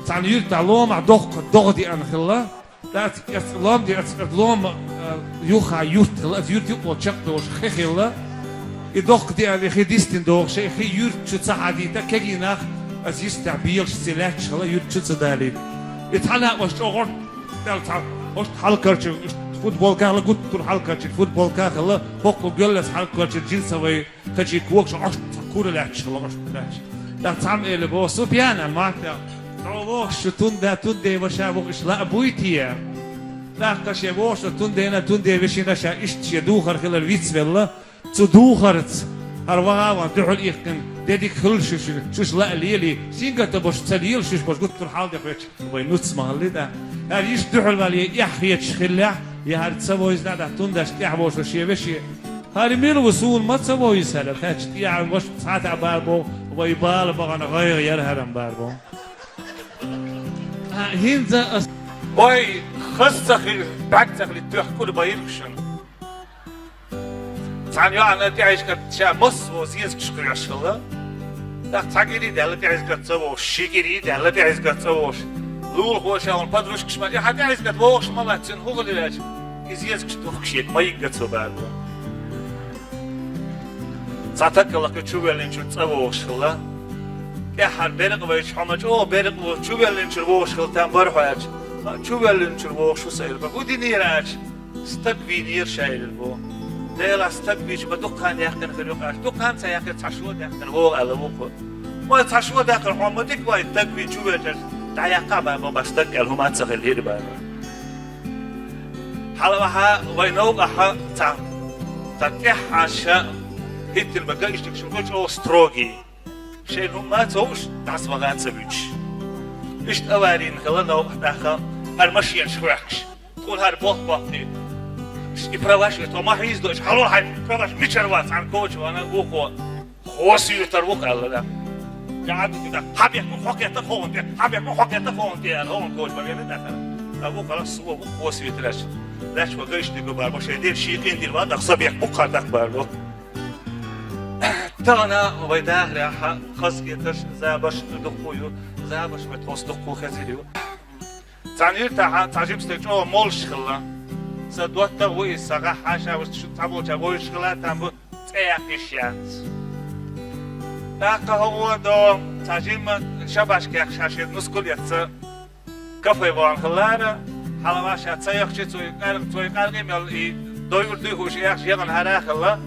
Цхьана юьртахь ломахь дохка догӀа деана хилла. Дац, эс лом де, эс лом, э, юха юрт хилла, эс юрт юкъо чекхдолуш хи хилла. И дохка деана, и хи дистина догӀуш, и хи юьрта чу ца хьадийта, кегий нах, эс йистехь белаш ца лаьтташ хилла, юьрта чу ца далийта. И цхьана ош чӀогӀа гӀорт, цхьа, ош хьалкарчу, футболка хилла, гуттар хьалкарчу футболка хилла, хӀокху гоьллас хьалкарчу джинсовый Кхечи когаш Ӏаш цхьа кура лаьтташ хилла, Ӏаш лаьтташ. ТӀаккха цхьамма элира боху: «Супьян, — аьлла, — ма тӀе, хьо вохуш шу тунда, тунде ваша вохуш лаа буй те?» ТӀаккха шен вохуш тун дена, тунде вешина ша иштта шен духар хилар вицвелла, цу духарца хӀара ваха а ван дуьхьал иккхина, де дика хуьлу шуьша, шуьша лаа лелий, сингаттам баш ца лела шуьша баш гуттар хьал де кхеча. Вай нуц ма хилли тӀаккха. ХӀара иштта дуьхьал вале, эхь хеташ хиллехь, я хӀара ца вовза тӀаккха, тундаш тӀехь вовшо шен веше. ХӀара мила ву, суна ма ца вовза хӀара, кхаьчча тӀехьа ваша цхьа тӀе бара боху, вай бала бахана гӀайгӀа яра хӀара-м бара боху. ХӀинца ас... Ой, хаза ца хи-, бӀаьрг ца хилийта тоьхна кӀур баирхшина. Цхьана йоӀана тӀехьашкара ша массо а зезагаш кхоьш хилла. ТӀаккха цхьа кӀири даьлла тӀехьашкара ца вогӀуш, ши кӀири даьлла тӀехьашкара ца вогӀуш. Лулахо ша вон подружкаш ма, и хьа тӀехьашкара вогӀуш ма лац, цуьнан хӀун хилира аьлча, и зезагаш духкаш ма йигга цо бара бу. Цхьа таккалакхе чувоьллинчуьра цӀа вогӀуш хилла. ТӀеххьара беркъа вайча хьо ма чӀогӀа беркъа ву, чувоьллинчуьра вогӀуш хилла там бара хьо аьлча. Ха, чувоьллинчуьра вогӀуш ву са элира. ХӀун динера аьлча, стаг вийнера ша элира бо. Делахь стаг вийча ма дукха хан яьккхина хир ю-кх аьлча. Дукха хан ца яьккхира, цхьа шо даьккхина вогӀу аьлла ву-кх. Вай цхьа шо даьккхира хьо ма дика вай, стаг вийна чувоьллинчуьра дӀаяьккха бара бо, ма стаг аьлла хӀума ца хилира бара. Хьалаваьхьа вай новкъахь цхьа, цхьа тӀаьххьарча хӀиттина бага иштта шуьга чӀогӀа строгий. Шайна хӀумма а ца хууш, дӀасаваха а ца вуьтуш. Иштта аварийна хилла новкъахь тӀаккха, хӀара машенаш хоьхкуш. Тхуна хӀара болх боккхий. И праваш, тхо ма хьийзадо, хьалол хьайн праваш мичара вац, цхьана коча вана вукхо. Хосуьйтар ву-кх аьлла, да. ЖагӀа ду, да. Хьабехк ву хьо кхетта хован тӀе, хьабехк ву хьо кхетта хован тӀе аьлла, хован коча вагӀина, да. Да вукхара со ву хосуьйтар аьлча. Лаьш вага иштта го бара бо, шайн ден ший къиндир ван, да, со бехк бу-кх хьар даккха бара бо. Тахана вай дахарехь хазахетарш, забарш дуккха ю, забарш вай тхоца дуккха хезийла ю. Цхьана юьртахь цхьа жима стаг чӀогӀа молуш хилла. Сан доттагӀа ву иза, сан гӀахьа ша ву, шу цхьаболчара вовзаш хилла, там бу, цӀе яккха йиш яц. ТӀаккха хӀун до, цхьа жимма шабашка яьккхаш шен нускал эцна, кафе вахана хилара, хьалаваьхьа ша ца яхча, цо и къаркъа, цо и къаркъа мел и дойур дуй хууш яхаш яхана хӀара а хилла.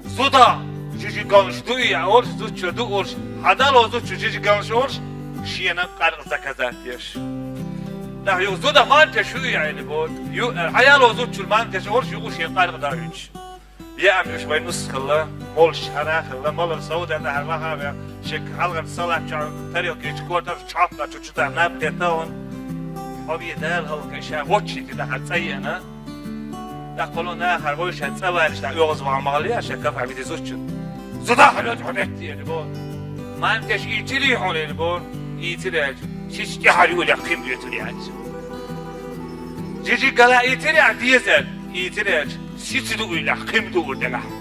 Зуда, жижигалнаш ду и, олуш, зудчо ду олуш, хьадало зудчо жижигалнаш олуш, шена къаркъа заказать деш. ТӀаккха юха зуда мантеш ю и аьлла бо, ю, хьаяло зудчуьра мантеш олуш, юха шен къаркъа дӀа а уьдуш. Яам уьш вай нус хилла, молуш хӀара а хилла, малар совдала хӀара ваха а ваьхна, шен хьалхарчу салат чохь тарелкаш кортарш чохь а чу чу тӀе наб тӀе тахана. Хьо ве Дала хӀаллакьхой, ша воччийти дахьар цӀа еана. ТӀаккха кхуьлу нахара вовшашца цӀа валийча, тӀаккха оьгӀаз вахана ма хилла ша кафе вити зудчун. Зуда хьалоьцу хьо метте, элира бо. Мантеш ийцирий хьуна, элира бо. Ийцира аьлча, шица тӀаьхьара юлехь кхин а доьцур яц. Жижигала ийцира аьлча, дезар, ийцира аьлча, шица дуйла, кхин а дуур делахь.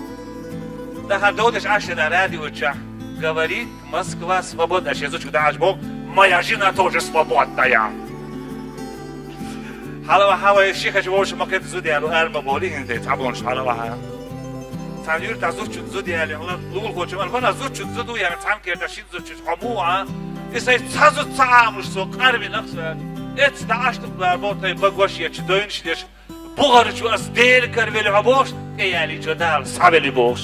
ТӀаккха довдаш Ӏаш дара радио чохь, говорит Москва свободна, шен зудчуьнга дӀахьажа боху, моя жена тоже свободная. Хьалаваьхьа вай шихачу вовшах ма кхета зуда яло ара ма бовлий хӀинца, цхьаболуш хьалаваьхьа. Цхьана юьртахь зудчуьнца зуда ялийна, лулахочо аьлла, вана зудчуьнца зуда ялийна, цхьаьнакерта шина зудчуьнца хьо муха а? И сайн цхьа зуда ца Ӏамуш со, къарвина аса. Эцна дӀа Ӏаш ду-кх бара бо тхайн багош ечу, дойнаш деш, бухарчу ас Делан кара велли хьо бохуш, тӀеялийчо Дала схьавелли бохуш.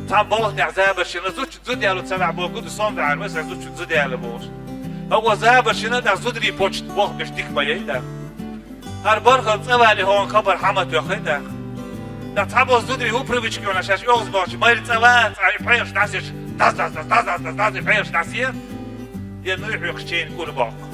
Цхьана болх тӀехь забаршина зудчу зуда яло ца ваьхьа боху ду, сон ваьхьар вай сан зудчу зуда яло бохуш. ХӀокхо забаршина тӀехь зударий почта болх беш дика ма яй тӀаккха. ХӀара бархӀалла цӀа вале хьуна хабар хьан ма тоьххий тӀаккха. ТӀаккха цхьаболу зударий хӀун привычка йолуш шаьш оьгӀаз бохучу майра цӀа вац, цӀа и пхьегӀаш дӀасеш, даз, даз, даз, дӀасеш, пхьегӀаш дӀасеш. Я нуй хьоькхуш чейна кӀур боккху.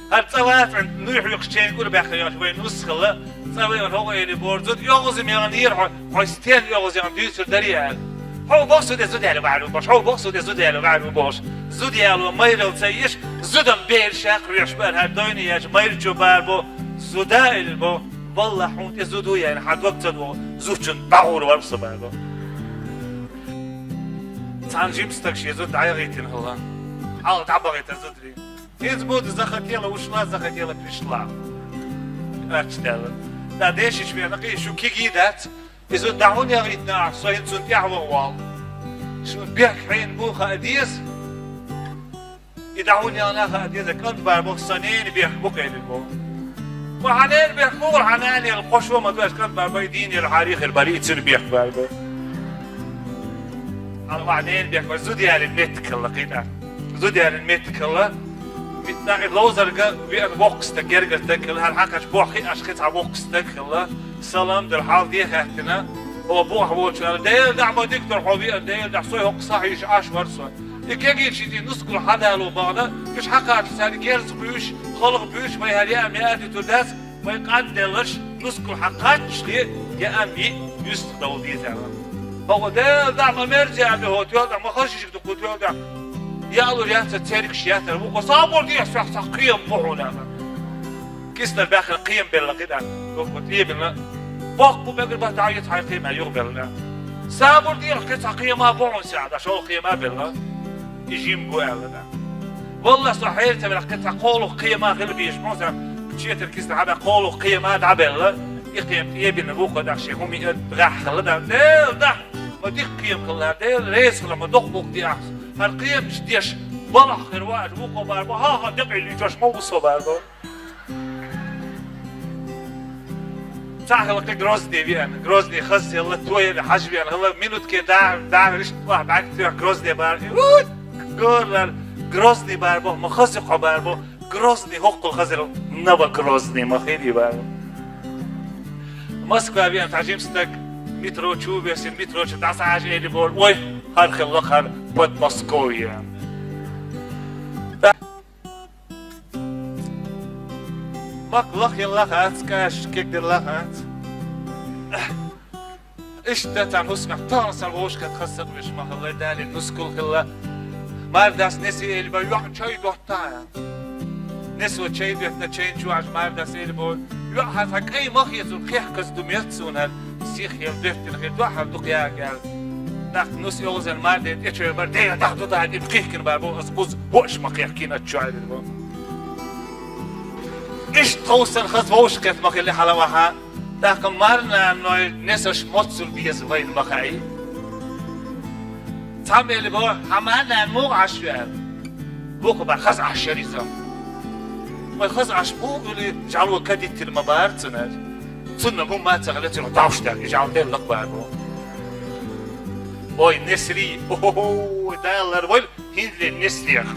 ХӀара цӀа вац, нуй хьоькхуш чейна кӀур баьккхина йолуш вайн нус хилла, цӀа веана хӀокхо элира боху зуда, оьгӀаз ма яханера хьо, хьо стенна оьгӀаз яхана дуьйцур дарий аьлла. Хьо боху со тӀе зуда яло ваьхьар ву бохуш, хьо боху со тӀе зуда яло ваьхьар ву бохуш. Зуда яло майралла ца еш, зудам бер ша кхоьхьуш бара хӀара дойне яьлча майрачо бара бо, зуда элира бо, валлахь хьуна тӀе зуда ялийна, хьан дог ца догӀу, зудчунна дӀагӀур вара со бара бо. Цхьана жима стаг шен зуда дӀаяхийтина хилла. Хьалха дӀабахийтар зударий. ХӀинца бу ду захотела ушла, захотела пришла. Аьрча даьлла. Да, дешича вена кхин шу кигий дац. Иза дӀа хӀунда яхийтина ахь, со хӀинца цунна тӀаьхьа ваха ваьлла. Шун бехк хьенан бу хаа деза. И дӀа хӀунда яхана хаа деза, кӀант бара боху, сан ненан бехк бу кхелина боху. Ва хьан ненан бехк бу, хьан нана яла кхо шо ма ду, аьлча кӀант бара бай, дийна яла хьарий хир бара, и цуьнан бехк бара бо. Хьан ва ненан бехк бара, зуда ялийна меттиг хилла кхин тӀаккха. Зуда ялийна меттиг хилла. Витта и ловзарга веана воккха стаг, гергара стаг хилла, хӀара хьан кхача боххи аша кхин цхьа воккха стаг хилла. Салам дара, хьал де хаьттина. О, бохьа волчу аьлла, Дела дӀа ма дигтара хьо веана, Дела дӀа, сой хӀокху сахьийша Ӏаш вара со. И кегийчу и нускал хьадало бахана, уьш хьакхаччалц царна герз буьйш, халха буьйш, вай хӀара яа меа а дитур дац, вай къад делларш, нускал хьакхаччале, яа миъ юьстах довла деза аьлла. ХӀокхо Дела дӀа ма мерза аьлла, хӀо тоьлла дӀа, ма хаза шишиг ду кху тоьлла дӀа. Ялур яц цергаш яцар, вукхо: «Сабур де, сох цхьа кхиам бу хьуна», — аьлар. Киснара баьхкина кхиам белла кхидӀа, вукхо тӀебиллина. Боккха бу мегар бац, дӀа а йиц хьайн кхиам юхабеллина. «Сабур де, кхин цхьа кхиам а бу хьуна сехьа», — аьлар, шолгӀа кхиам а белла. «И жим бу», — аьлар. «Валлахь, со хьерта велахь, кхин цхьа кхоалгӀа кхиам а хила безаш бу хьуна сехьа, кхечу киснара хьабаьхка кхоалгӀа кхиам а дӀабелла». И кхиам тӀебиллина, вукхо тӀаккха шен хӀума йиъар, гӀеххьа хилла, Дала, Дала, ма дика кхиам хилла, Дала реза хилла, ма дукха гӀуллакх де ахь. ХӀара кхиамаш деш балхахь хир ву аша, вукхо бӀарабо: «ХӀа-хӀа, декъий лийчош ма ву со», — бӀарабо. Цхьа хилла кхин Грозный веана, Грозный хазъелла, тояла хьажа веана хилла, минутке дӀа-, дӀа-, иштта охьа бӀаьрг тоьхна Грозный бӀарабо. Уй, гора, Грозный бӀарабо, ма хаза кхо бӀарабо, Грозный хӀоккхул хазар, Новогрозный ма хилий бӀарабо. Москва веана цхьа жима стаг метро чу весина, метро чу дӀасахьежа элира боху: «Ой, хӀара хилла хӀара Подмосковье». Махка лаха елла хац, кӀаьш кегделла хац. Иштта цхьана хӀусамехь тахана сан вовшахкхетта хаза сакъоьруш ма хилла, Дала нускал хилла. Мардас несе элира боху: «ЙоӀ, чай доттахьа». Несо чай доьттина, чайна чу ваьхьаш Мардас элира боху: «ЙоӀ, хӀара хьан кӀай ма хецур, кхехказа ду моьтту суна хӀара, сихъел доьттина хир ду хӀара дукха яга», — аьлла. ТӀаккха нус йовзийна Марде тӀечуьйгӀира боху: «Де, даха ду, даха ду», — кхихкина боху, аса кхуза бохуш ма кхехкийна, аччо Ӏаьдира боху. Иштта тховсар хаза вовшахкхетта ма хилла хьала вахьа. ТӀаккха марнанной несаш моццул беза вайна ма хаьий. Цхьамма элира боху: «Хьан марнана муха Ӏаш ву?» — аьлла. Вукхо боху: «Хаза Ӏаш яра иза». Вай хаза Ӏаш муха хуьлу, жӀало кадиттина ма бара цунна. Цунна хӀумма а ца хилла, цунах дӀовш даьхна, и жӀало делла-кх боху. Ой, несарий, о-хо-хо, Дала ларвойла, хӀинца ле несарех.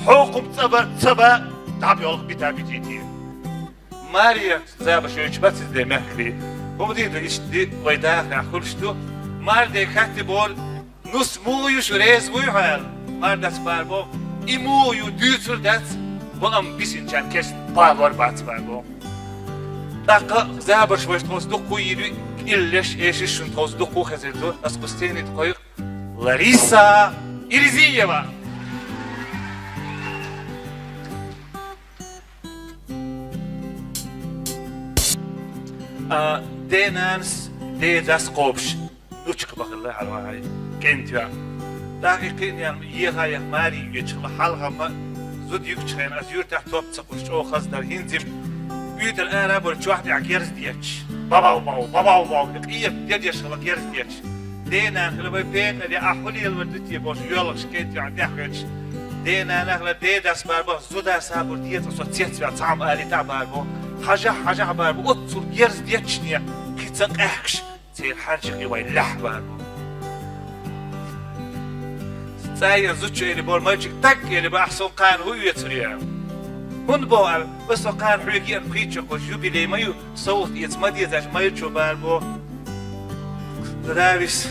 Хьокхум цӀа бан ца бан, дӀабоьлху бита битий те. Мария, забарш йойтуш бац иза де мехкарий. ХӀума дийр ду, иштта ди вай дахарехь хуьлуш ду. Марде хаттар бора: «Нус муха ю шу, реза вуй хьо?» — аьлла. Мардас бара боху: «И муха ю, дуьйцур дац, бакъам бисинчарна кечдан балор бац», — бара боху. ТӀаккха забарш вайша тховса дуккха а йийр ю, иллеш, эшаш шуна тховса дуккха а хезар ду, аса кху сцени тӀе кхойкху Лариса Ирзиева. А, ден-нанас, ден-дас кхобуш, нучка бахилла хьалавахьий, кӀентий веана. ТӀаккха и кхин а яьлла, еха-еха маре йоьдуш хилла, хьалха-м зуда юьгучу хенахь, аса юьртахь топ ца кхуьссуш чӀогӀа хаза дара, хӀинца-м уьйтар ара а бара, чохь тӀехь герз детташ. Бабав-бав, бабав-бав, къепе де деш хилла герз детташ. Ден-нана хилла вай пекъале, ахь хӀун лелавар ду те бохуш, йоьлхуш, кӀентий веана тӀехь хӀоьттуш. Ден-нана хилла, ден-дас бара боху, зуда сабур де цкъа, со цецваьлла цхьа хӀума алийта а бара боху. Хьажахь, хьажахь бара боху, оццул герз детташехь, кхин ца къаьхкаш, церан хьаьржа кхин вай лаьхьа бара боху. ЦӀа йина зудчо элира боху: «Мальчик, таг», — элира боху, — «ахь суна кхана хӀун оьцур ю?» — аьлла. «ХӀунда боху?» — аьлла. «Ва, со кхана хьоьга еана пхийтта шо кхочу, юбилей ма ю, совгӀат эца ма дезаш, мальчик», — бара боху. «Давис,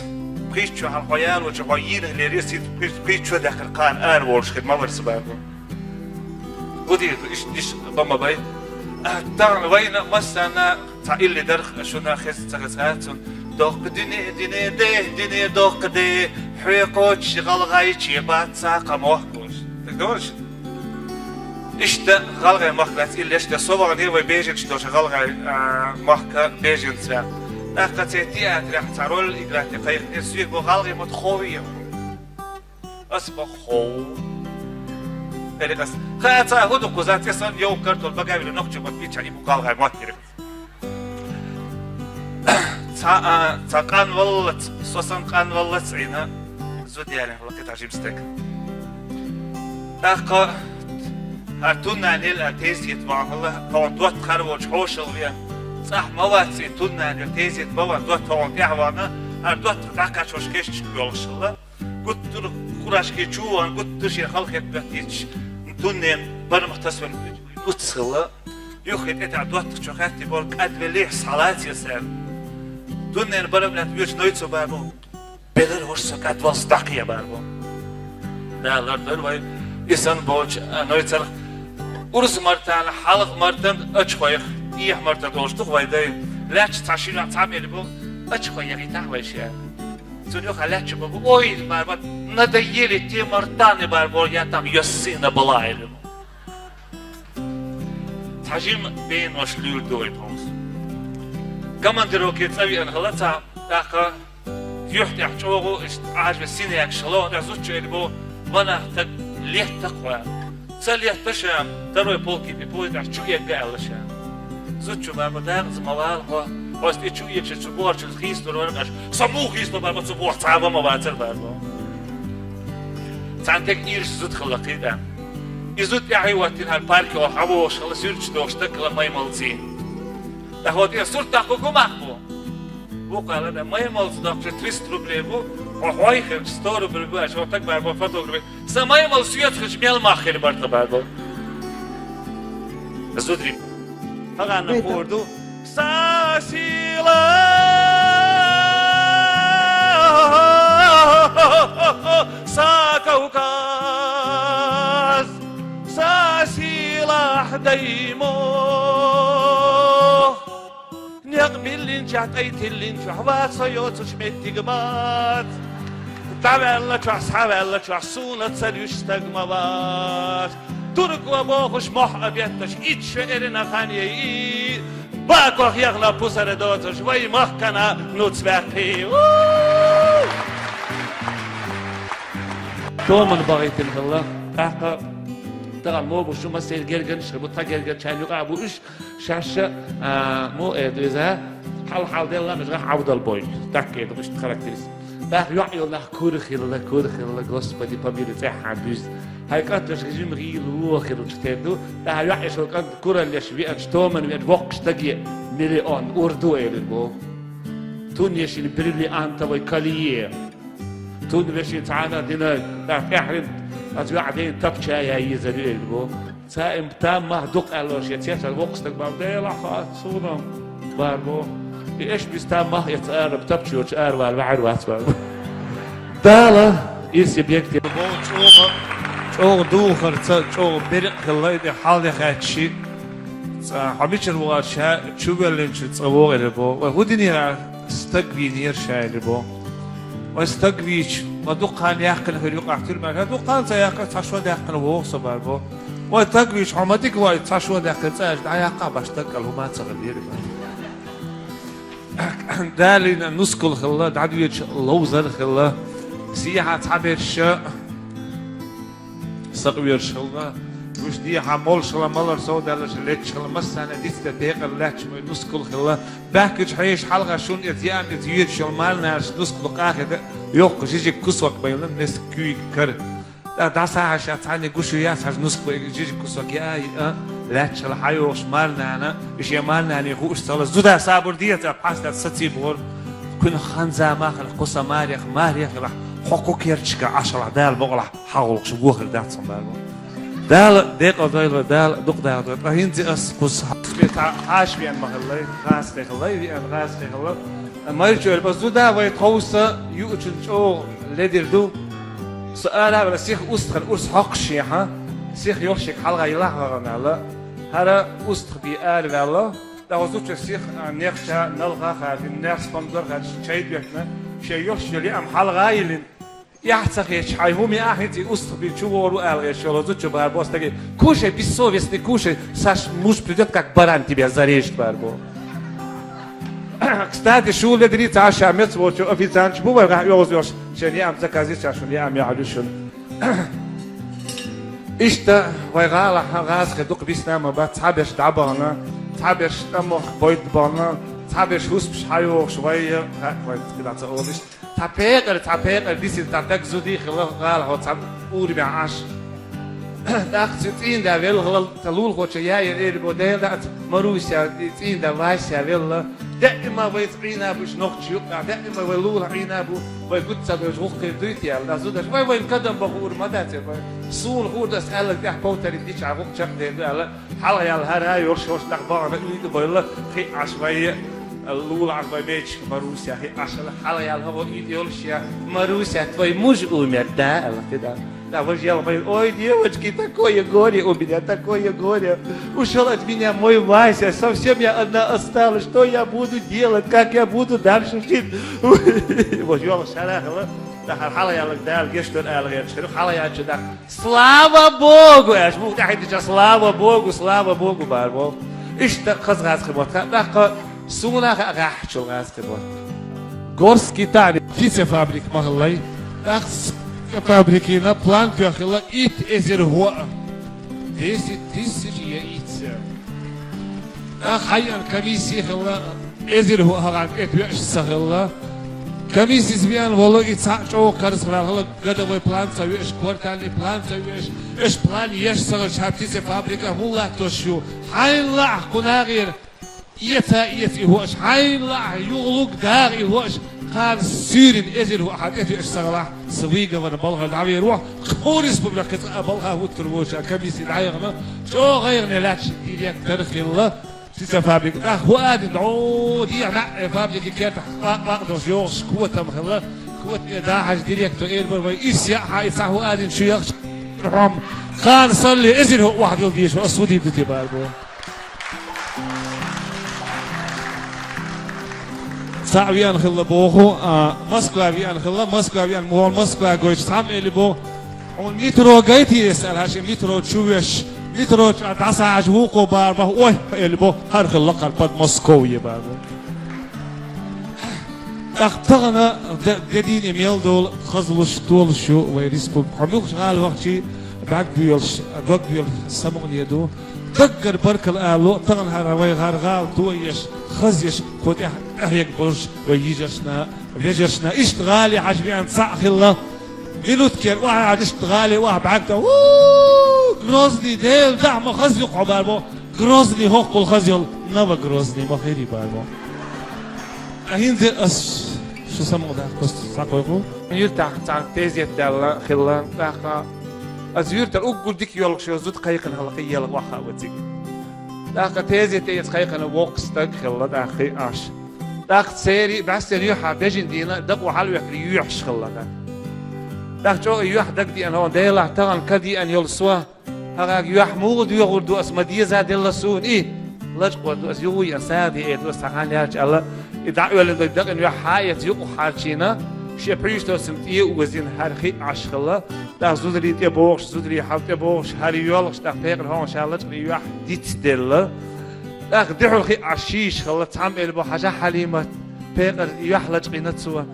пхийтта шо хьалха хьо ялочу хьо йийна хилера, я сита пхийтта, пхийтта шо даьккхира кхана, ара волуш хир ма вара со», — бара боху. ХӀун дийр ду, иштта, иштта бан ма бай. А, тахана вайна массарна цхьа илли дарх, шуна хеза ца хеза хацун. Доккха дуьне, дуьне, де, дуьне, доккха де, хьоь кхочуш гӀалгӀайче бац цхьа кхы мохк олуш. Так догӀуш? Иштта гӀалгӀай мохк лаьцна иллеш, тӀе со вахана вай беженцаш долуш гӀалгӀай, а, мохк беженцаш. ТӀаккха церан театрехь цхьа роль играть де кхайкхинера, соьга бо гӀалгӀай мотт ховий. Ас боху хов. Элира ас. Ха, ца хӀун ду кхуза, цӀе санна йовха картол бага а вилла, нохчо мотт бича, и бу гӀалгӀай мотт дерг. Цхьа, а, цхьа къанваллац, со санна къанваллац Ӏийна, зуда ялийна хилла кхин цхьа жима стаг. ТӀаккха хӀара туннанел а тезет вахана хилла, хьо дотта хар волчу хьошалла веана. ЦӀахь ма вац и туннанел, тезет ма ван, дотта хьо тӀехь вахана, хӀара доттагӀ дӀакхачош кешнашка йолуш хилла. Гуттар а хурашке чу а ван, гуттар а шен халахетта моьттуьйтуш, туннен барамах тасавелла нуц хилла. Юххе тӀетаьӀа доттагӀчо хаьттира боху: «КӀадвеллехьа, схьалаций аса?» — аьлла. Туннен барам лаьтта воьдуш Нойцо бара боху: «Белара ваша, со кӀадваллалц дӀакхехьа», — бара боху. Дала лардойла вай и санна болчу, а, Нойцарх. Урс мартана, хьалха мартан ачахойх, эхь мартан долуш ду-кх вай дай. Лаьтташ цхьа шина цхьамма элира боху: «Ачахой яхийтахьа вай ша». Цунна юха лаьтташ баба, ой, бара баба, надоели те мартаны, бара баба, я там ёссина была или. Цхьа жима бенош луьйр ду вай тховса. Командировке цӀа веана хила цхьа, тӀаккха юьхь тӀехь чӀогӀа иштта Ӏажа синекаш хила, тӀаккха зудчо эр бу, ванах таг летта кхоьа. Ца летта ша, второй полки тӀе пулай тӀехь чу эгга аьлла ша. Зудчо бара баба, дакъаза ма вала хьо, хьоста и чу эгча цу борчун хийслур вара аша. Со муха хийслу бара баба, цу бора цхьа а ма вацар бара баба. Цхьана тӀе ирс зуда хилла кхийда. И зуда тӀаьхьа ваттина хӀара парке хьавогӀуш хилла, суьрташ дохуш стаг хилла маймалций. ТӀаккха хӀота тӀе сурт даккха хӀу мах бу? Бу кхалла да, маймалца доккхуш триста рублей бу, хьо хьой хилча сто рублей бу, аша хӀота таг бара баба фотографе. Сан маймал соьца хилча мел мах хир бара тхан бара баба. Зударий. Хагана хор ду. Са сила, са Кавказ, са сийлахь даймохк. Некъ биллинчохь, тӀай тиллинчохь, вац со йоцуш меттиг бац. ДӀаваьллачохь, схьаваьллачохь, суна ца луьйш стаг ма вац. Турко бохуш мохь а бетташ, итт шо эрна хан яй, бакох яхна пусара доцуш, вай махкана нуц ваьккхий. У! Томан бахийтина хилла, тӀаккха тахана могуш шу массеран гергарнаш хир бу, тхан гергарчарна юкъахь бу уьш, шаьш, а, мо эр ду иза, хьал-хьал делла, мижгӀа Ӏовдал бойла. Так эр ду иштта характеристика. ТӀаккха йоӀ йолу нах кура хилла, кура хилла, Господи, помилуй, цӀеххьана дуьзна. Хьайн кӀанташ жима гӀийла вон хилча тера ду, тӀаккха йоӀ еш волу кӀант кураллеш веанчу, томан веанчу воккхачу стаге миллион урду элира боху. Тун ешина бриллиантовый колье. Тун вешин цхьана а дина, тӀаккха тӀаьхьарна аса веӀа дайна тапча ян езар ю элира боху. Цаим там мах дукха аьлло шен цецара воккха стаг бан, Делахь хац суна, бара боху. И эш биса там мах эца ара, тапча йоцуш аравала ваьхьар вац бара боху. Дала ирсе бегте. Бо чӀогӀа, чӀогӀа духарца, чӀогӀа беркъа хилла и тӀе хьал де хаьттичи. Цкъа хьо мичара вогӀу ша чувеллинчу цкъа вогӀура бо. Вай хӀу динера стаг вийнера ша ира бо. Вай стаг вийча, ма дукха хан яьккхина хир юкъахь туьрмехь, дукха хан ца яьккхина, цхьа шо даьккхина вогӀу со бара бо. Вай стаг вийча, хьо ма дика вой, цхьа шо даьккхина цӀа аьлча, дӀаяьккха баш стаг кӀал хӀума ца хилла ира. Далийна нускал хилла, дӀадоьдуш ловзар хилла, сехьа цхьаберш сакъоьруш хилла, гуш дехьа молуш хилла, малар сов даьллаш летташ хилла, массарна дицдан декъал лаьтташ вай нускал хилла, баьхкачу хьешан хьалха шуна иза яам иза йоьдуш йолу марнанаш нускал къахида, йоккха жижиг кусок байлан, неск куьйга кара. ТӀа дӀасахьаша цхьаьнниг гуш ю яц хьажа нускал жижиг кусок яа йиъа, лаьтташ хилла хьайогӀуш марнана, и шен марнане хууш ца хилла, зуда сабур деза, пхьастаца саций бохура, кхуьнан хан-зама хилахь, кху сан марех, маре хилахь, хьо кху керташка Ӏаш хилахь, Дала бакъалахь, хьагӀуллакхаш вохар дац хьуна бара бо. Дала декъал дойла, Дала дукха даха дойла. Ткъа хӀинца ас кхуза хьаша веана ма хиллай, гӀазкхи хиллай, веана гӀазкхи хилла. Майрачу эр бо, зуда вай тховса юучун чӀогӀа ледир ду. Со ара а вала, сиха устхана урс хьокхуш шехьа, сиха йолшиг хьалха йилахь гӀагӀана аьлла. ХӀара устх бий ара ваьлла, тӀаккха зудчо сиха, а, нехча, налха а хадина, нерс помидор а хадина, чай доьттина, шен йолш йолу яам хьалха а йиллина. Эхь ца хеташ, хьайн хӀума яа хӀинца и устх бий чу вогӀур ву ала гӀерташ йолу зудчо бара бо стаге: «Кушай, бессовестный, кушай, Саш, муж придёт, как баран тебя зарежет», бара бо. Кстати, шу ледарий ца Ӏаш ша меца воцучу официанташ бу вай гӀахь йовза йолуш, шен яам заказ йича шуна яам яхьалуьйш шуна. Иштта вай гӀалахь гӀазкхи дукха бисна а ма бац, цхьаберш дӀабахана, цхьаберш тӀамох бойда бахана, цхьаберш хӀусамаш хьайогӀуш вай, вай кхидӀа ца олуш. Цхьа пекъар, цхьа пекъар дисина цхьа дага зудий хилла гӀалахьо цхьа урамехь Ӏаш. ТӀаккха цу цӀийнда велла хилла, цхьа лулахочо яйа эр бо, Дела дац, Маруся, и цӀийнда Вася велла. Даима вайца Ӏийна бу уьш нохчий юкъахь, даима вай лулахь Ӏийна бу, вай гуд ца бевза гӀуллакх хир дуй те аьлла. Дас зудаш, вай вайн кадам бан хуур ма дац вай. Суна хуур ду, ас аьлларг тӀехь повторить дича гӀуллакх чекхдер ду аьлла. Хьалха яьлла хӀара йолуш, йолуш тӀаккха бахана уьйтӀа бойла, хи Ӏаш вай, лулахь вай мечиг Маруся, хи Ӏаш хилла, хьалха яьлла хӀо уьйтӀа йолуш я, Маруся, твой муж умер, да? Аьлла, ти да. Да, вы же, я говорю: «Ой, девочки, такое горе у меня, такое горе. Ушёл от меня мой Вася, совсем я одна осталась. Что я буду делать, как я буду дальше жить?» Вот, ёлка шарахала. Да, хьалха яьлар Дала гешт дойла аьлла гӀерташ хир, хьалха яьлча, да. Слава Богу, аьлча, муха тӀехьа дича, слава Богу, слава Богу, бара боху. Иштта хаза гӀазкхи мотт. ТӀаккха суна а хаьа гӀаьххьачул гӀазкхи мотт. Горский таӀни птицефабрика ма хиллай. ТӀаккха птицефабрикина план тоьхна хилла итт эзар хӀоъ. Десять тысяч яиц. ТӀаккха хьайна комисси хилла, эзар хӀоъ хьагӀан тӀе тоьаш ца хилла. Комиссис веана волу и цхьаъ чӀогӀа карзахваьлла хилла, годовой план ца веш, квартальный план ца веш, аша план еш ца хилча, хьан птицефабрика хӀун латтош ю? Хьайна лаахь кху нахера эца а эца и хӀоъаш, хьайна лаахь юхалург дагӀа и хӀоъаш, кхана суьйранна эзар хӀоъ хьан тӀе тоьаш ца хилахь, сан выговор балхара дӀавер ву, кху республикехь кхин цкъа а балха хӀуттур воцуш, комисси дӀаяхана, чӀогӀа гӀайгӀане лаьтташ директор хилла. Птицефабрика тӀехь хӀун а дина, дӀо дехьа маьӀӀе фабрика кертахь къакъ-къакъ долуш йогӀуш котам хилла. Кота тӀе дахьаш директор эр бара: «Вай ирс яа хьан и цхьа хӀун а дина шу яхча хьом, кхана санна эзар хӀоъ охьадилла дезаш, ас хӀун дийр ду те?» — бара боху. Цхьаъ веана хилла боху, а, Москва веана хилла, Москва веана, муха Москва гойтуш цхьамма элли боху: «Хьуна метро гайта еза», — аьлла, хьаьжа метро чу веш, метро чу дӀасахьаьжча вукхо бара боху: «Ой, — элли боху, — хӀара хилла кхара Подмосковье», — бара боху. ТӀаккха тахана де-, де дийне мел долу хазлуш, толуш ю вай республика. Хьо муьлхачу гӀала вахчий, бӀаьрг боьлуш, дог боьлуш самукъане ду. Даггара баркалла ало, тахана хӀара вай хӀара гӀала тоеш, хазъеш, кху тӀехь тӀехьега болуш вай йижаршна, вежаршна. Иштта гӀале хьажа веана цхьаъ хилла. Минуткера охьахьаьжча, иштта гӀале охьа бӀаьрг тӀе: «У, Грозный, Дела, дахьа ма хаза ю хьо», — бара боху. Грозный хӀокхул хаза йолу, Новогрозный ма хир и, бара боху. Ткъа хӀинца ас шу самукъадаккха, ас схьакхойкху. Юьртахь цхьаьна тезет даьлла хилла, тӀаккха аса юьртара уггар дика йоьлхуш йолу зуда кхайкхина хилла, кхин йоьлхуш ваха а вациг. ТӀаккха тезете эца кхайкхина воккха стаг хилла, тӀаккха хи Ӏаш. ТӀаккха церан бӀаьстенан юьххьехь бежана дийна дакъо хьалавехкира юьхьаш хилла, тӀаккха. ТӀаккха чӀогӀа юьхь дагадеана хьуна, Делахь, тахана ка деана йолу со. ХӀара юьхь муха доьхур ду ас, ма деза делла суна и. Лачкъор ду ас, юха а сагӀа де эр ду ас, цхьа хан яьлча аьлла. И дӀаоьллина дакъина юьхь хьаэца юкъахь хьарчийна, шен пхьуьйсто цунна тӀе а озийна, хӀара хи Ӏаш хилла. ТӀаккха зударий тӀе богӀуш, зударий хьал тӀе богӀуш, хӀара йоьлхуш, тӀаккха пекъар хьоьхуш ша лачкъане юьхь диц делла. ТӀаккха дуьхьал хи Ӏаш шийша хилла, цхьамма элли боху: «Хьажахь, Хьалимат, пекъар юьхь лачкъийна цо».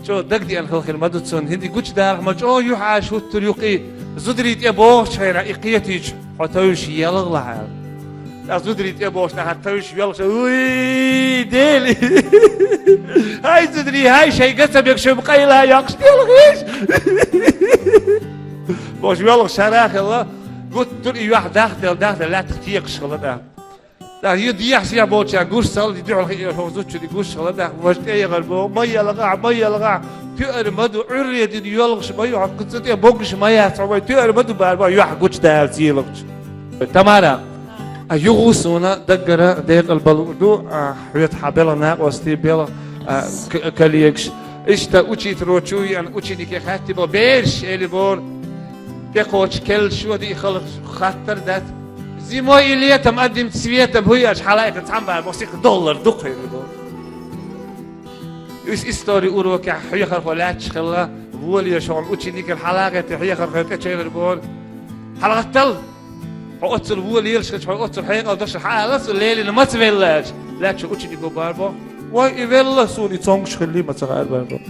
ЧӀогӀа дагадеана хилла хир ма ду цунна. ХӀинца гучудалахь ма чӀогӀа юьхь Ӏаш хӀуттур ю-кх и, зударий тӀе богӀучу хенахь и кхетийча, хьо товш елхалахь аьлла. ТӀаккха зударий тӀе богӀуш нахана товш йоьлхуш: «Уй, Дели! ХӀай, зударий, хӀай, шайн га ца мегаш шу къайла йоккхуш делхийша!» Бохуш йоьлхуш шара а хилла, гуттар а и юьхь дахделла, дахделла лаьттах текхаш хилла тӀаккха. ТӀаккха ю дехьа-сехьа болчара гуш ца хилла, и дуьхьал хи Ӏаш волчу зудчуьнга гуш хилла, тӀаккха важа тӀеяхара боху: «Ма елхахь, ма елхахь, туьар ма ду, Ӏуьйре дина йоьлхуш ма ю хьо, кху цу тӀе богуш ма яц хьо, вай туьар ма ду», — бара боху, юьхь гучудаллалц йоьлхуш. Тамара, а, юха а суна даггара декъала бан луур ду, а, хьоьца хьан белхан накъостий, белхан, а, к-, коллегаш. Иштта учитель чу веана ученике хаьттина боху: «Бераш, — элира боху, — тӀекхочу келла шо диъ хала хаттар дац. Зимой и летом одним цветом хӀуьйарш хьалаайкхина цхьамма бара боху, сиха доллар дукха хир ду». Иза истори урокехь хьехархо лаьтташ хилла, воле шуна ученикал хьалагӀетта хьехархо тӀечевлира боху: «ХьалагӀаттал! Хьо оццул воле лелаш хилча, хьо оццул хьекъал дашар хьаала, цу лелина маца велла?» — аьлча, лаьттачу ученико бара боху: «Вай, и велла, суна и цомгуш хилли ма ца хаьара», — бара боху.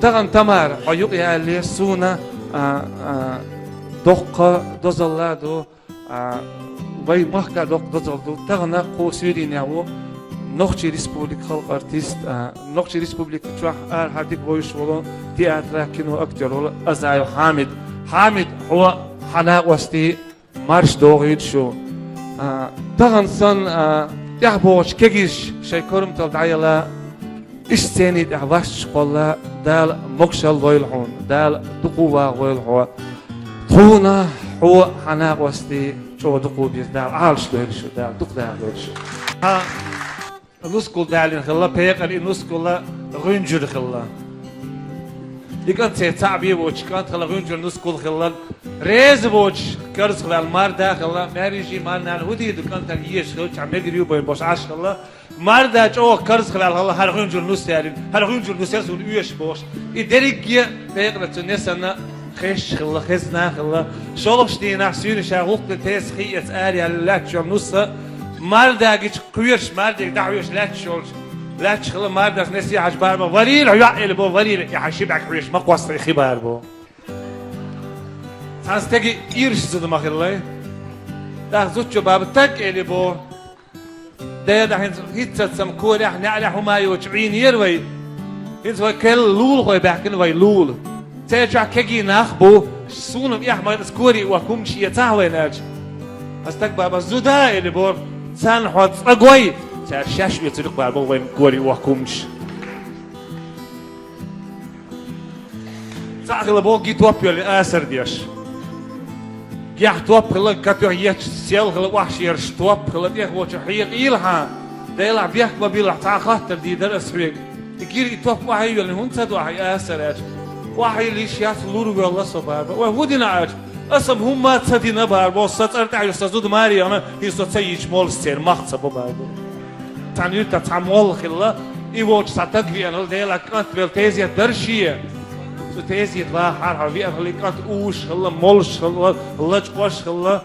Тахана, Тамара, хьо юкъаялале, суна, а, а, доккха дозалла ду, а, вай махка доккха дозалла ду. Тахана кху суьйрийнехь ву Нохчийн Республикан халкъан артист, а, Нохчийн Республика чохь арахьара дика вевзаш волу театра, кино актер волу Азаев Хьамид. Хьамид, хьо, хьан накъостий, марша догӀийла шу. А, тахана санна, а, тӀаьхьа богӀучу кегийрхоша шайн корматалла дӀаяла, иштта сцени тӀехь васташ кхолла, Дала могушалла лойла хьуна, Дала дукха вогӀийла хьо. Тхуна, хьо, хьан накъостий чӀогӀа дукха бийр, Дала Ӏалаш дойла шу, Дала дукха даха дойла шу. Хьан нускал далийна хилла, пекъар и нускал гӀуьнжур хилла. И кӀант цӀе цхьаъ бе воцуш, кӀант хилла гӀуьнжалла нускал хилла. Реза воцуш карзахваьлла марда хилла, маьркӀажий марнана хӀун дийр ду кӀантана езаш хилча, мегар ю бен бохуш Ӏаш хилла. Марда чӀогӀа карзахваьлла хилла, хӀара гӀуьнжалла нус яьлла, хӀара гӀуьнжалла нус яьлла суна оьшуш бохуш. И дерриге а декъана цу несана хезаш хилла, хезна хилла. ШолгӀачу дийнахь суьйна ша гӀуллакх тесса хи эца ара яьлла лаьтташ йолу нус а, марда гича кхоьруш, мардега дӀахьоьжуш лаьтташ йолчу, лаьтташ хилла мардас несе хьаьжча бара боху: «Варийла, йоӀ», — элли боху, «варийла, и хьайн ши бӀаьрг хьоьжуш ма кхосса и хи», — бара боху. Цхьана стеган ирча зуда ма хиллай. ТӀаккха зудчо бара боху: «Таг», — элли боху. Дера, хӀинца хӀинццалц-м корехь, неӀарехь хӀума йоцуш Ӏийнера вай. ХӀинца вай керла лулахой баьхкина, вай лула. Церан чохь кегий нах а бу, суна-м эхь ма ду, аса корийн охкумнаш эцахьа вайна аьлча. Аса стага бара боху: «Зуда», — элли боху, — «царна хьо цкъа гой, цара шаьш оьцур ю-кх», — бара боху, — «вайна корийн охкумнаш». Цхьаъ хилла боху гий топ йолу асар деш. Гехь топ хилла, катоьхна етташ сел хилла, охьашераш топ хилла, тӀехволчу хьекъийла хьан, Делахь бехк ма биллахь, цхьа а хаттар дийр дара аса хьоьга. И гира и топ охьайоьллина хӀунда ца до ахьа и асар аьлча. Охьайилла йиш яц, лур воьлла со бара боху. Вай хӀун дина аьлча, аса-м хӀумма а ца дина бара боху, сан цӀарна тӀехь ю сан зуда маре яхана, хӀинца со ца йийча моллас церан мах ца бо бара боху. Цхьана юьртахь цхьа молла хилла, и волчу цхьа таг веана хилла, Делан кӀант велла тезет дара шен. Цу тезета вахахьара веана хилла, и кӀант уьш хилла, молуш хилла, лачкъош хилла,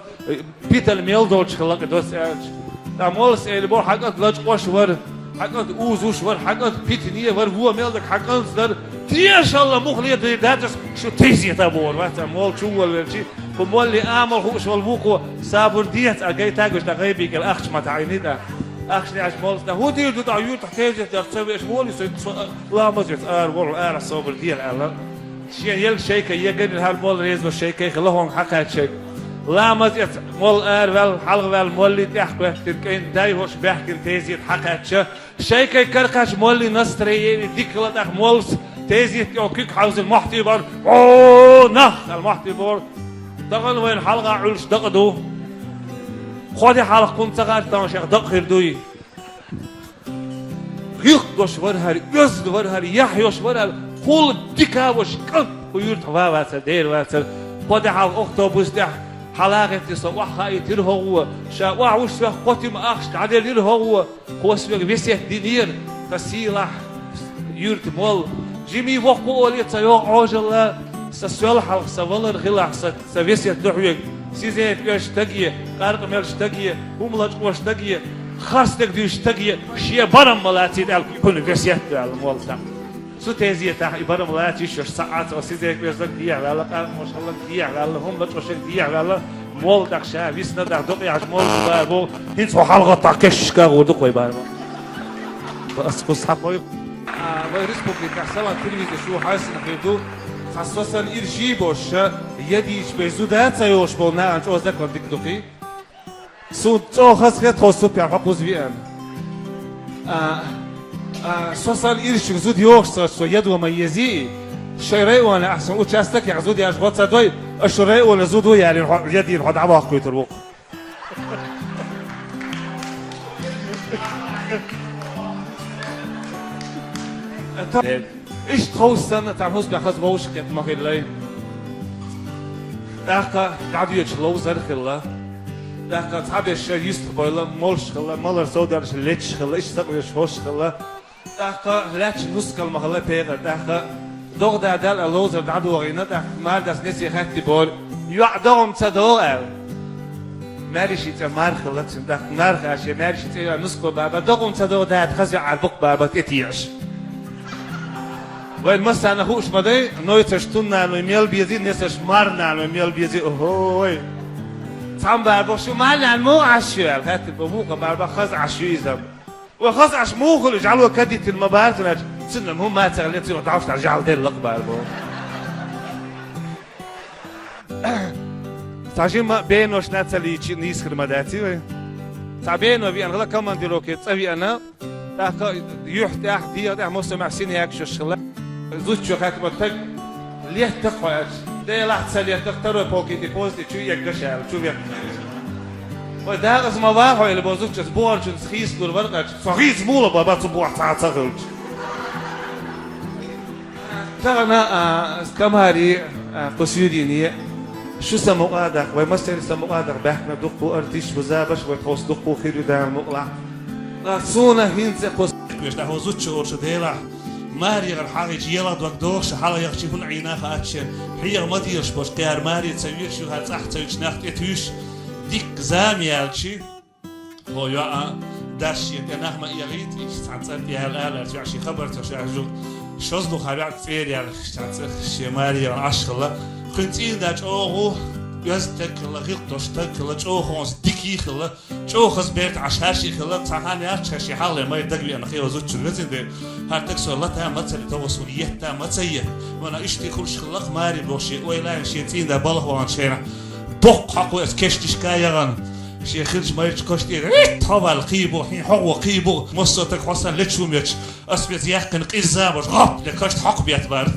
питана мел долчу хилла кхин доцца аьлча. Ткъа моллас элли боху: «Хьан кӀант лачкъош вара, хьан кӀант узуш вара, хьан кӀант питане вара, вон мел дерг хьан кӀант дара, тешалла муха ледийр дац аса, шу тезета а бохур вац», — аьлла, молла чу волавелча, кху моллин амал хууш волу вукхо: «Сабур де, ас гайта а гуш, тӀаккха гӀайби кӀел ахча ма таӀийна тӀаккха». Ахча неӀча моллас: «ТӀаккха хӀун дийр ду, тӀаккха юьртахь тезет дара ца веаш, волий со, со ламаз эца ара волу, арахь собар де», — аьлла. Шен елла шайка егар хӀара молла реза шайка хилла хӀокхунна хьакхаьчча. Ламаз эца молла ара ваьлла, хьалха ваьлла моллий тӀехь кхоьттина кӀайн дай хӀорш баьхкина тезета хьакхаьчча, шайкай каракхаьчча моллин настроение дика хилла, тӀаккха моллас тезета тӀехь куьг хьовзина мохь тӀе бара: «О, нах!» — аьлла мохь тӀе бара. Дахана вайна хьалха Ӏуьллуш дакъа ду. Кхо де хьалха кхунна ца гӀарта шех дакъа хир дуй. ГӀиллакх долуш вара хӀара, оьзда вара хӀара, яхь йолуш вара хӀара, хӀума дика а волуш кӀант кху юьртахь ван вацара, дера вацара. Кхо де хьалха автобус тӀехь хьала а гӀеттина со охьахаийтира хӀокхо, ша охьавуьжуш соьх кхо тима ахча дӀаделира хӀокхо, кхо соьга весет динера, сан сийлахь юьртан молла. Жимий воккха олий ца йогӀу Ӏожалла, сан соьл хьалха, сан валар хилахь, сан Сан весет ду хьоьга, сизефа оьшу стаге, къаркъа меллачу стаге, хӀума лачкъош стаге, харцдерг дуьйцу стаге, шен барам ма лацийта аьлла, хьуна весет ду аьлла моллас. Цу тезетахь и барам лаца йиш йолуш ца Ӏа, цо сизефа оьшу стаг дехьаваьлла, къаркъа меллачу стаг дехьаваьлла, хӀума лачкъош стаг дехьаваьлла, молла тӀаккха ша висна, тӀаккха докъехьа молла бара боху, хӀинца хьо хьалха тӀаккха кешнашка гӀур ду-кх вай бара боху. Ас кху схьа бой. А, вай республикехь Салам телевизор шу хьаьрсина хир ду. Цхьа со санна ирчий болуш, я дийча бен зуда а ца йолуш болу нахана чӀогӀа закон дика ду-кх. Суна чӀогӀа хазахета тхо супер хьо кхуза веана. А, а, со санна ирчуьнга зуда йогӀуш ца, со ядо ма езий. Шайн районехь ахь сан участокехь зуда яш гӀо ца дой, аша шу районан зуда ву ялийна хьо, ядийна хьо дӀаваккхуьйтур ву-кх. Иштта ховш санна, цхьана хӀусамехь хаза вовшахкхетта ма хиллай. ТӀаккха дӀадоьдуш ловзар хилла. ТӀаккха цхьаберш шайн йистах бойла, молуш хилла, малар совдаьрнаш леташ хилла, иштта сакъоьруш хӀорш хилла. ТӀаккха лаьтташ нускал ма хилла пекъар, тӀаккха догӀа да даьлла а ловзар дӀадохийна, тӀаккха мардас несе хаттий боху: «ЙоӀ, догӀа-м ца догӀу?» — аьлла. Маьршин цӀе Марха хилла цуьнан, тӀаккха Марха аша маьршин цӀе йоӀ нускал баба: «ДогӀа-м ца догӀу, дада, хаза йоӀ бу-кх баба тӀетеӀаш». Вайн массарна хууш ма дай, нойцаш туннануй мел безий, несаш марнануй мел безий, охой! Цхьамма бара боху: «Шу марнана муха Ӏаш ю?» — аьлла, хаьттира боху, вукхо бара боху: «Хаза Ӏаш ю иза». Вай хаза Ӏаш муха хуьлу, жӀало кадийтина ма бара цунна аьлча, цунна хӀумма а ца хилла, цунах дӀовш дӀа жӀаьла делла-кх бара боху. Цхьа жимма бенош нацалийчи нийсхир ма даций вай. Цхьа бено веана хилла командировке цӀа веана, тӀаккха юьхь тӀехь, дегӀа тӀехь массо а мехь синхагаш йолуш хилла. Зудчо хаьттира боху: «Таг, летта-кх хьо?» — аьлча, «Делахь ца летта-кх, второй полки тӀе поза тӀе чу эгга ша», — аьлла, чу вехна. «Вай дакъаза ма ван хьо», — элли боху зудчо, «бохурчунца хийцалур вара-кх», — аьлча, «Со хийца муха ло баба, цу бохь цхьа а ца хилча?» Тахана, а, Скамари, а, Кусюрини, шу са мукъадах, вай масери са мукъадах бахна дукку артист бузабаш, вай тхос дукку хири дан мукъла. А, суна хинца кус. Квеш да хозу чорша дела. Мари гар хагич ела дог дохша, хала ягчи хун айна хаче. Хия мадиеш бош, кяр Мари ца вирш, ю ха цах ца вич нахт эт виш. Дик зам ялчи. Хо, йоа, дарши, тӀе нах ма ягӀийт, иш цхьан цӀар тӀе ял алар, цвяхши хабар ца шажу. Шозлу хавяк цӀер ял, цхьан цӀар ши Мария ашхала. Хун цӀин да чӀогӀу, оьз текла, гӀилтош текла, чӀогӀу хонс дики хила, чӀогӀу хаз берт ашарши хила, цахан ял чаши хьале май дагви ана хила зуччу везин де. Хар так со лата мацали того сун етта мацае. Вана ишти хулш хилах Мари боши, ой лайн ши цӀин да балах ван шена. Бок хакъу эс кештиш каяган. Ши хилч майч кошти, э, тавал кибу, хин хогу кибу, мосо так хосан лечумеч. Ас вез яхкын къизза бош, гап, ле кошт хакъ бят бар.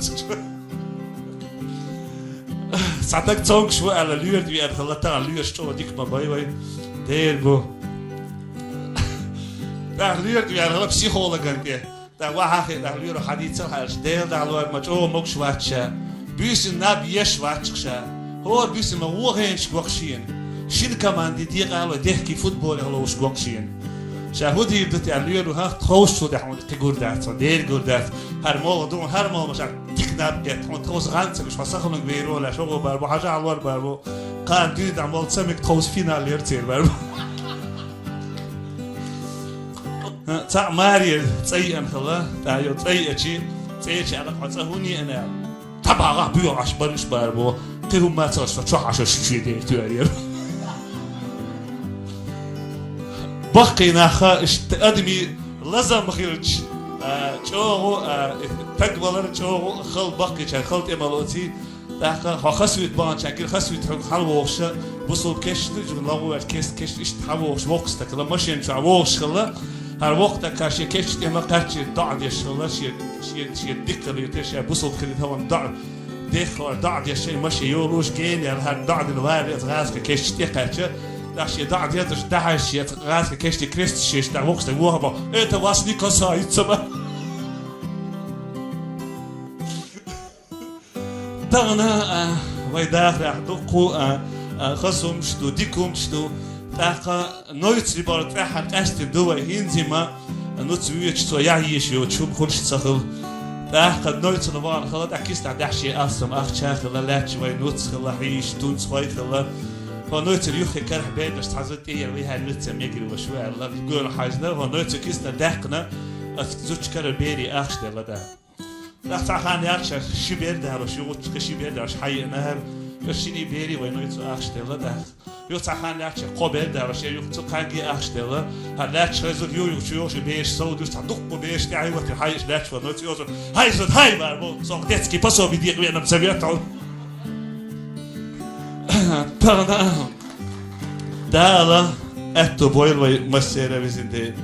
Сатак цонг шву ала люрд ви ар халата люрд што дик ма бай вай. Дер бу. Да люрд ви ар хала психологан те. Да вахахи да луйра хадийца халш, дел да луйр ма чӀо могш вачча. Буьсин наб еш вачча. Хор буьсин ма вохенч гохшин. Шин команди ди гало дехки футбол гало уш гохшин. Ша худи дути а луйра ха тхош шу да хун кигур да цо, дер гур да. Хар мол ду, хар мол маша дик наб гет. Хун тхос ганца гуш фасахлунг вейро ла шого бар бу, хажа алвар бар бу. Кан дю да мол цамик тхос финал ер цер бар бу. Ца Мари цӀай анхала, та йо цӀай ачи, цӀечи ала къаца хуни ана. Табага буё аш бариш бар бу. Киру маца шо чо ашо шичи де тюер. Бакъи наха ишт адми лазам хилч. А, чогу, а, так балар чогу хал бакъи ча хал темалоци. ТӀаккха хьо хасвит баьнча, гир хасвит хьо хьалвохша, бусул кешт ду, жугун лагъу ваьш кест кешт ишт хьалвохш, вокс такала, машин чу вохш хала, хьар вокх така ши кешт тема качи даъ деш хала, ши, ши, ши диккали те ши бусул кили таван даъ, дех хала даъ деш ши маши йолуш ген, яр хьар даъ дин вар, яц газка кешт те кача, да ши даъ деш, да ши яц газка кешт крест ши, да вокс да вохба, это вас не касается, ба. Тагъна, а, вай дахрах дукку, а, а, хасумш ду, дикумш ду. ТӀаккха нойцри бар тӀехьа къаьстин ду вай хинзима, нуц вуьйч цо яхьийш йо, чум хурш ца хил. ТӀаккха нойцна ван хала, тӀаккиста дяхши асам ахча хила, лач вай нуц хила, хьийш, тунц вай хила. Хо нойцри юххе карх бедаш цхьаза тӀеяр вай хьар нуц мегри ваш вай, Алла, гур хьажна, хо нойцу кисна дяхна, ас зуч кара бери ахш дела да. Дахца хан ярча ши бер даро, ши гуч ши бер даро, ши хай нахар, шини бери вай нойцу ахш дела да. Юхца хан ярча ко бер даро, ши юхцу канги ахш дела. Ха лач хазур ю юхчу юхчу беш сау душ та дух ку беш ти ай вати хай лач ва нойцу юхцу. Хай зуд хай бар бу, сок детский пособие диқ венам советал. Тагъна. Дала аьтту бойла вай массера везин де.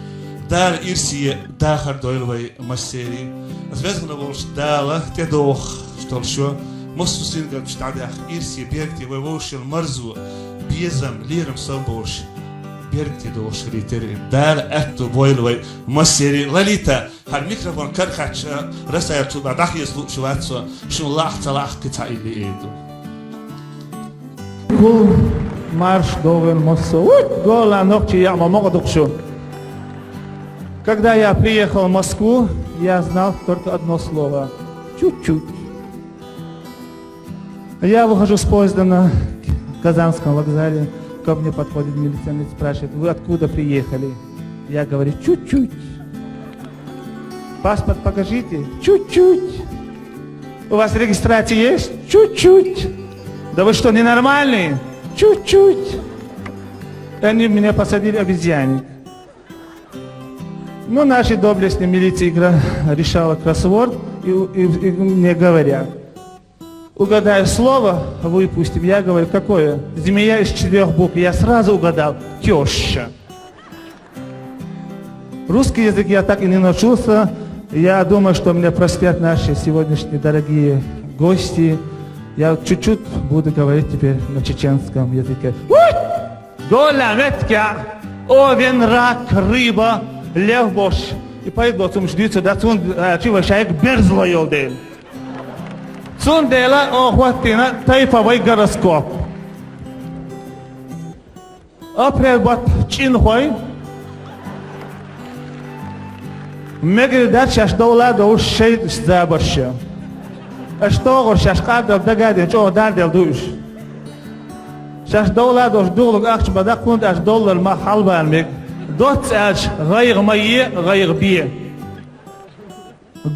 Дала ирсие дахар дойла вай массери. Ас везгна волш Дала те дох, что лшо. Массу сингам штадах ирсие бергти вай вовшил марзу. Безам, лирам сам болш. Бергти дох шритери. Дала аьтту бойла вай массери. Лалита. Хьар микрофон кархача, расайл чу ба дахьес луъуш вац со, шун лахь ца лахь кхин цхьа илли эр ду. Кул марш довел моссо. Ут, гола нохчи я ма могу дукшу. Когда я приехал в Москву, я знал только одно слово. Чуть-чуть. Я выхожу с поезда на Казанском вокзале. Ко мне подходит милиционер, спрашивает: «Вы откуда приехали?» Я говорю: «Чуть-чуть». «Паспорт покажите». «Чуть-чуть». «У вас регистрация есть?» «Чуть-чуть». «Да вы что, ненормальные?» «Чуть-чуть». И они меня посадили обезьянник. Ну, наши доблестные милиции игра, решала кроссворд и, и, и мне говорят: «Угадай слово, выпустим». Я говорю: «Какое?» «Змея из четырёх букв». Я сразу угадал: «Тёща». Русский язык я так и не научился. Я думаю, что меня простят наши сегодняшние дорогие гости. Я чуть-чуть буду говорить теперь на чеченском языке. Уй! Голя метка, овен, рак, рыба, лев, борщ. И поет бо цум ждицу, да цун, э, чего шайк берзло йолден. Цундела оха хӀоттийна тайпа вай гороскоп. Апрель бутт чӀинхой. Мегар дац шаьш довла а довш шайтӀаш забарш. Аша тохар шаьш къадал дагадина чӀогӀа дарделла ду уьш. Шаьш довла а довш дугӀлуг ахча ма даккха, хӀунда аьлча доллар ма хьалбала мег. Доцца аьлча, гӀайгӀа ма е, гӀайгӀа бе.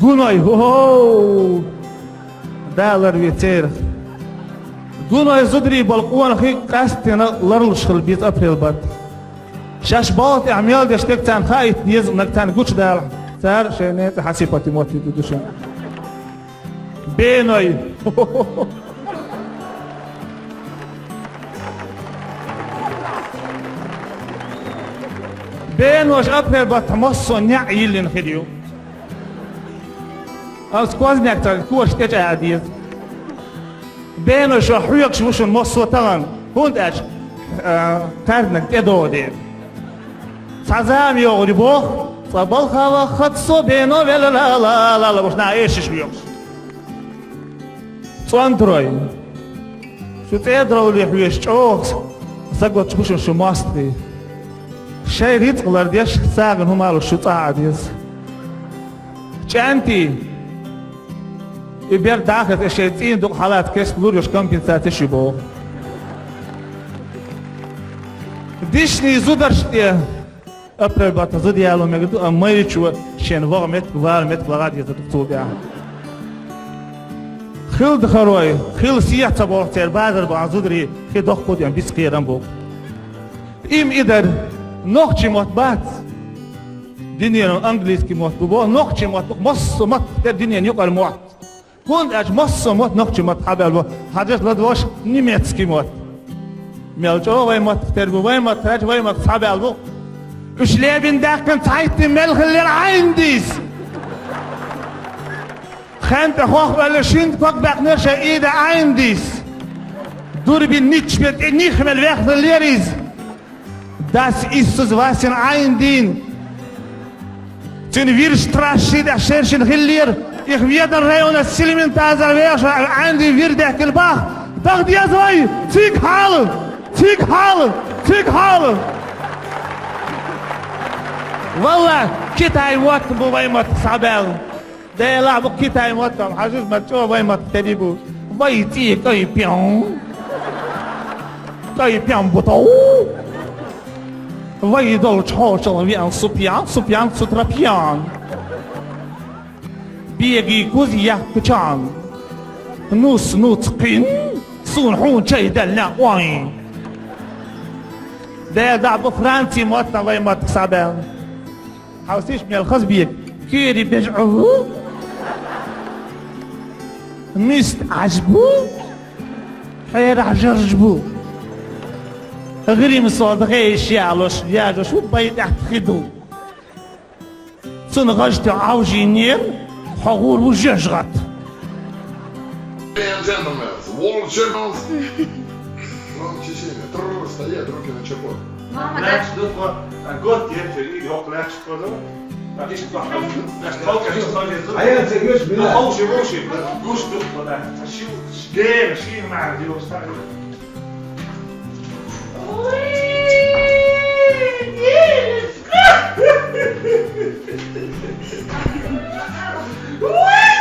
Гуной, хо-хо! Далар ве церах. Гуной зударий бола къонахий къаьсттина ларлуш хила беза апрель бутт. Шаьш болх тӀехь мел деш дерг царна хаийта деза, нагахь царна гучадалахь, цара шайн ненан цӀе хьасипати моттийта ду шуна. Беной. Бенош апрель баттахь массо а неӀ йиллина хир ю. Ас козняк царна коша тӀечӀа а деза. Бено шо хьоьгуш ву шуна массо а тахана, хӀунда аьлча, а, кхаьрдинарг тӀедогӀу дела. Цхьа зама йогӀур ю боху, цкъа балха ваххац со, бено велла ла ла ла ла, уьш наха эшаш хьоьгуш. ЦӀонтарой. Шу цӀердалале хьоьжуш чӀогӀа саготтуш бу шуна шу мостагӀий. Шайн рицкъ лардеш, сагӀина хӀума луш шу цӀа а деза. ЧӀентий. И бер дахар тӀе шайн цӀийнан дукъ хьалаца кест лур йолуш компенсаци шу боху. Дишний зударш тӀе апрель баттахь зуда яло мегар ду, амма майрачо шен ваха меттиг, вала меттиг лаха дезар ду цул тӀаьхьа. Хила дахарой, хила сехьа ца болх церан базар бахьана зударий хи дохку ду, биц кхерам бу. Им и дар нохчий мотт бац. Дуьненан английский мотт бу боху, нохчий мотт бу, массо а маттах тера дуьненан юкъара мотт. ХӀунда аьлча массо а мотт нохчий мотт хьабаьлла бу, хьажаш ладогӀаш немецкий мотт. Мел чӀогӀа вай маттах тера бу, вай маттах хьаьжча, вай маттах цхьабаьлла бу. Уьш лебина даьккхина цхьайттина мел хиллера Ӏайна дийс. Хен тӀе хох ваьлла шинна ког баьккхинера шайн ийда Ӏайна дийс. Дурбин нитча бен тӀе нихмел вехна лера иза. Дас иссаз васина Ӏайна дийна. Цуьнан вирш трасси тӀехь шершина хиллера, их Веданан районас Силиментазар вехаш Ӏайна дийна вир дехкина бах, даха деза вай, цига хьала, цига хьала, цига хьала. Валла, Китай мотт бу вай маттах схьабаьлла. Делахь бу Китай маттам, хьажуьз ма чӀо вай маттах тера бу. Вай цӀе кӀайн пен. КӀайн пен бу тов. Вай долчу хьошалгӀа веана Супьян, Супьян Сутропьян. Бегий куз яккха чан. Нус, нуц, кхин. Суна хьуна чай делла, ойн. Дела дахь бу Франций маттам вай маттах схьабаьлла. Хьовсийша мел хаза бега. Куьйре бежа Ӏу ву. Мист Ӏаж бу. Хьерахь жарж бу. ГӀирим сол дӀахейша ялош, яжош ву, бай тӀехь хи ду. Цунна гӀаж тӀе Ӏовжийнера, хьо гӀур ву жежгӀат. Gentlemen, world champions. Вам чечение. Тррр, стоять, руки на чехол. Мама, да. Лаьтташ ду тхо, а, гот ецча, и йоккха лаьтташ тхо ду. А иштта бахьа, наш тхо, иштта тхо еза. А я ца гуш бина. Ховши, вовши, гуш ду тхо, да. Шу, шкера, шийна мара, дио, ста. Ой, Диночка! Ой!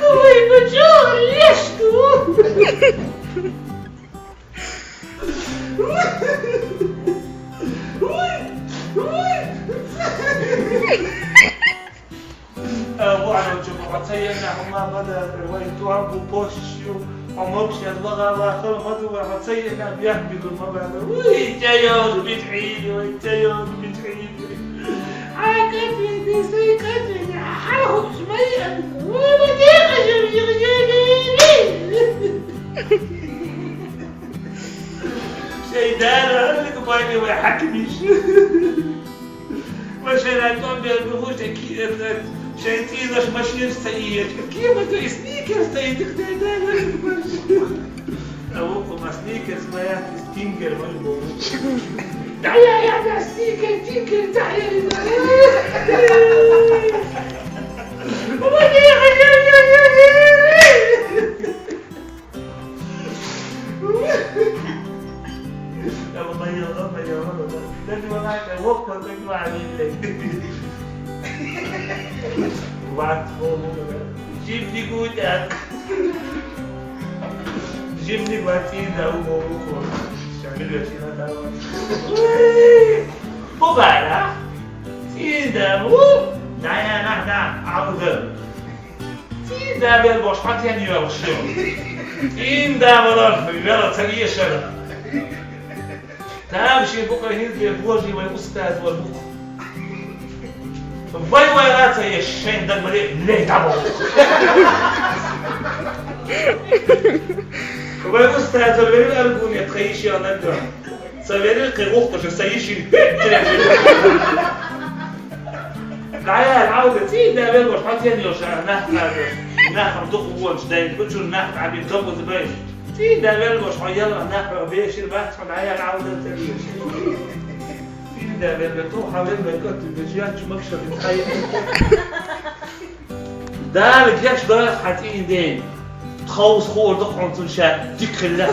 Ой, ну чё, лешку? Э, ву Ӏаьржа, хьо ца еннехь хӀума ма дара, вай тӀом бу пошш ю, хьо могушерг ваха вахар ма ду, вай хьо ца еннехь бехк бигур ма баьлла. Уй, тӀейогӀуш бичхьий, вай тӀейогӀуш бичхьий. Хьан кӀантий, сайн кӀантий, хьан хӀумаш ма ян. Вай ма декъашам, йига, йига, йига. Шайн дара, Шайн цӀийнаш машинаш ца ийечка, кема ца и сникерс ца ийчка, дай, дай, дай, дай. А вот у нас сникерс моя, из тингер мой был. Да я, я, я, сникер, тингер, да я, я, я. Жимни гуйтӀа. Жимни гуайтӀа, да, у, у, у. Шамил вешина, да. Бубара. Цинда, у. Да, я, да, да. Алгы. Цинда бел бош хатен йолш. Цинда болар, вела цариешер. Тамашийна бу-кх хӀинца бе божий вай устаз вар бу-кх. Вай вай ца еш шайн даг ма ле, ле дӀабо. Вай устаз вар верил аргумент тха йиш йоаннаг ду. Ца верил кхин гӀуллакхаш са йиш йина хӀетте. ДӀаяла хьалда цӀий да вел бош хьо тен йолуш ара нах царгаш. Нахам дукха вонаш дайна гучун нах тӀабин токъаза байш. ЦӀий да вел бош хьо ялла нах бешир бац хьо дӀаяла хьалда ца веш. Цинда верга ту хьавел верга ту веш янчу макшали тхай. Дала геш дара хьан цӀийнден. Тховса хуур ду хьуна цун ша дика хилла.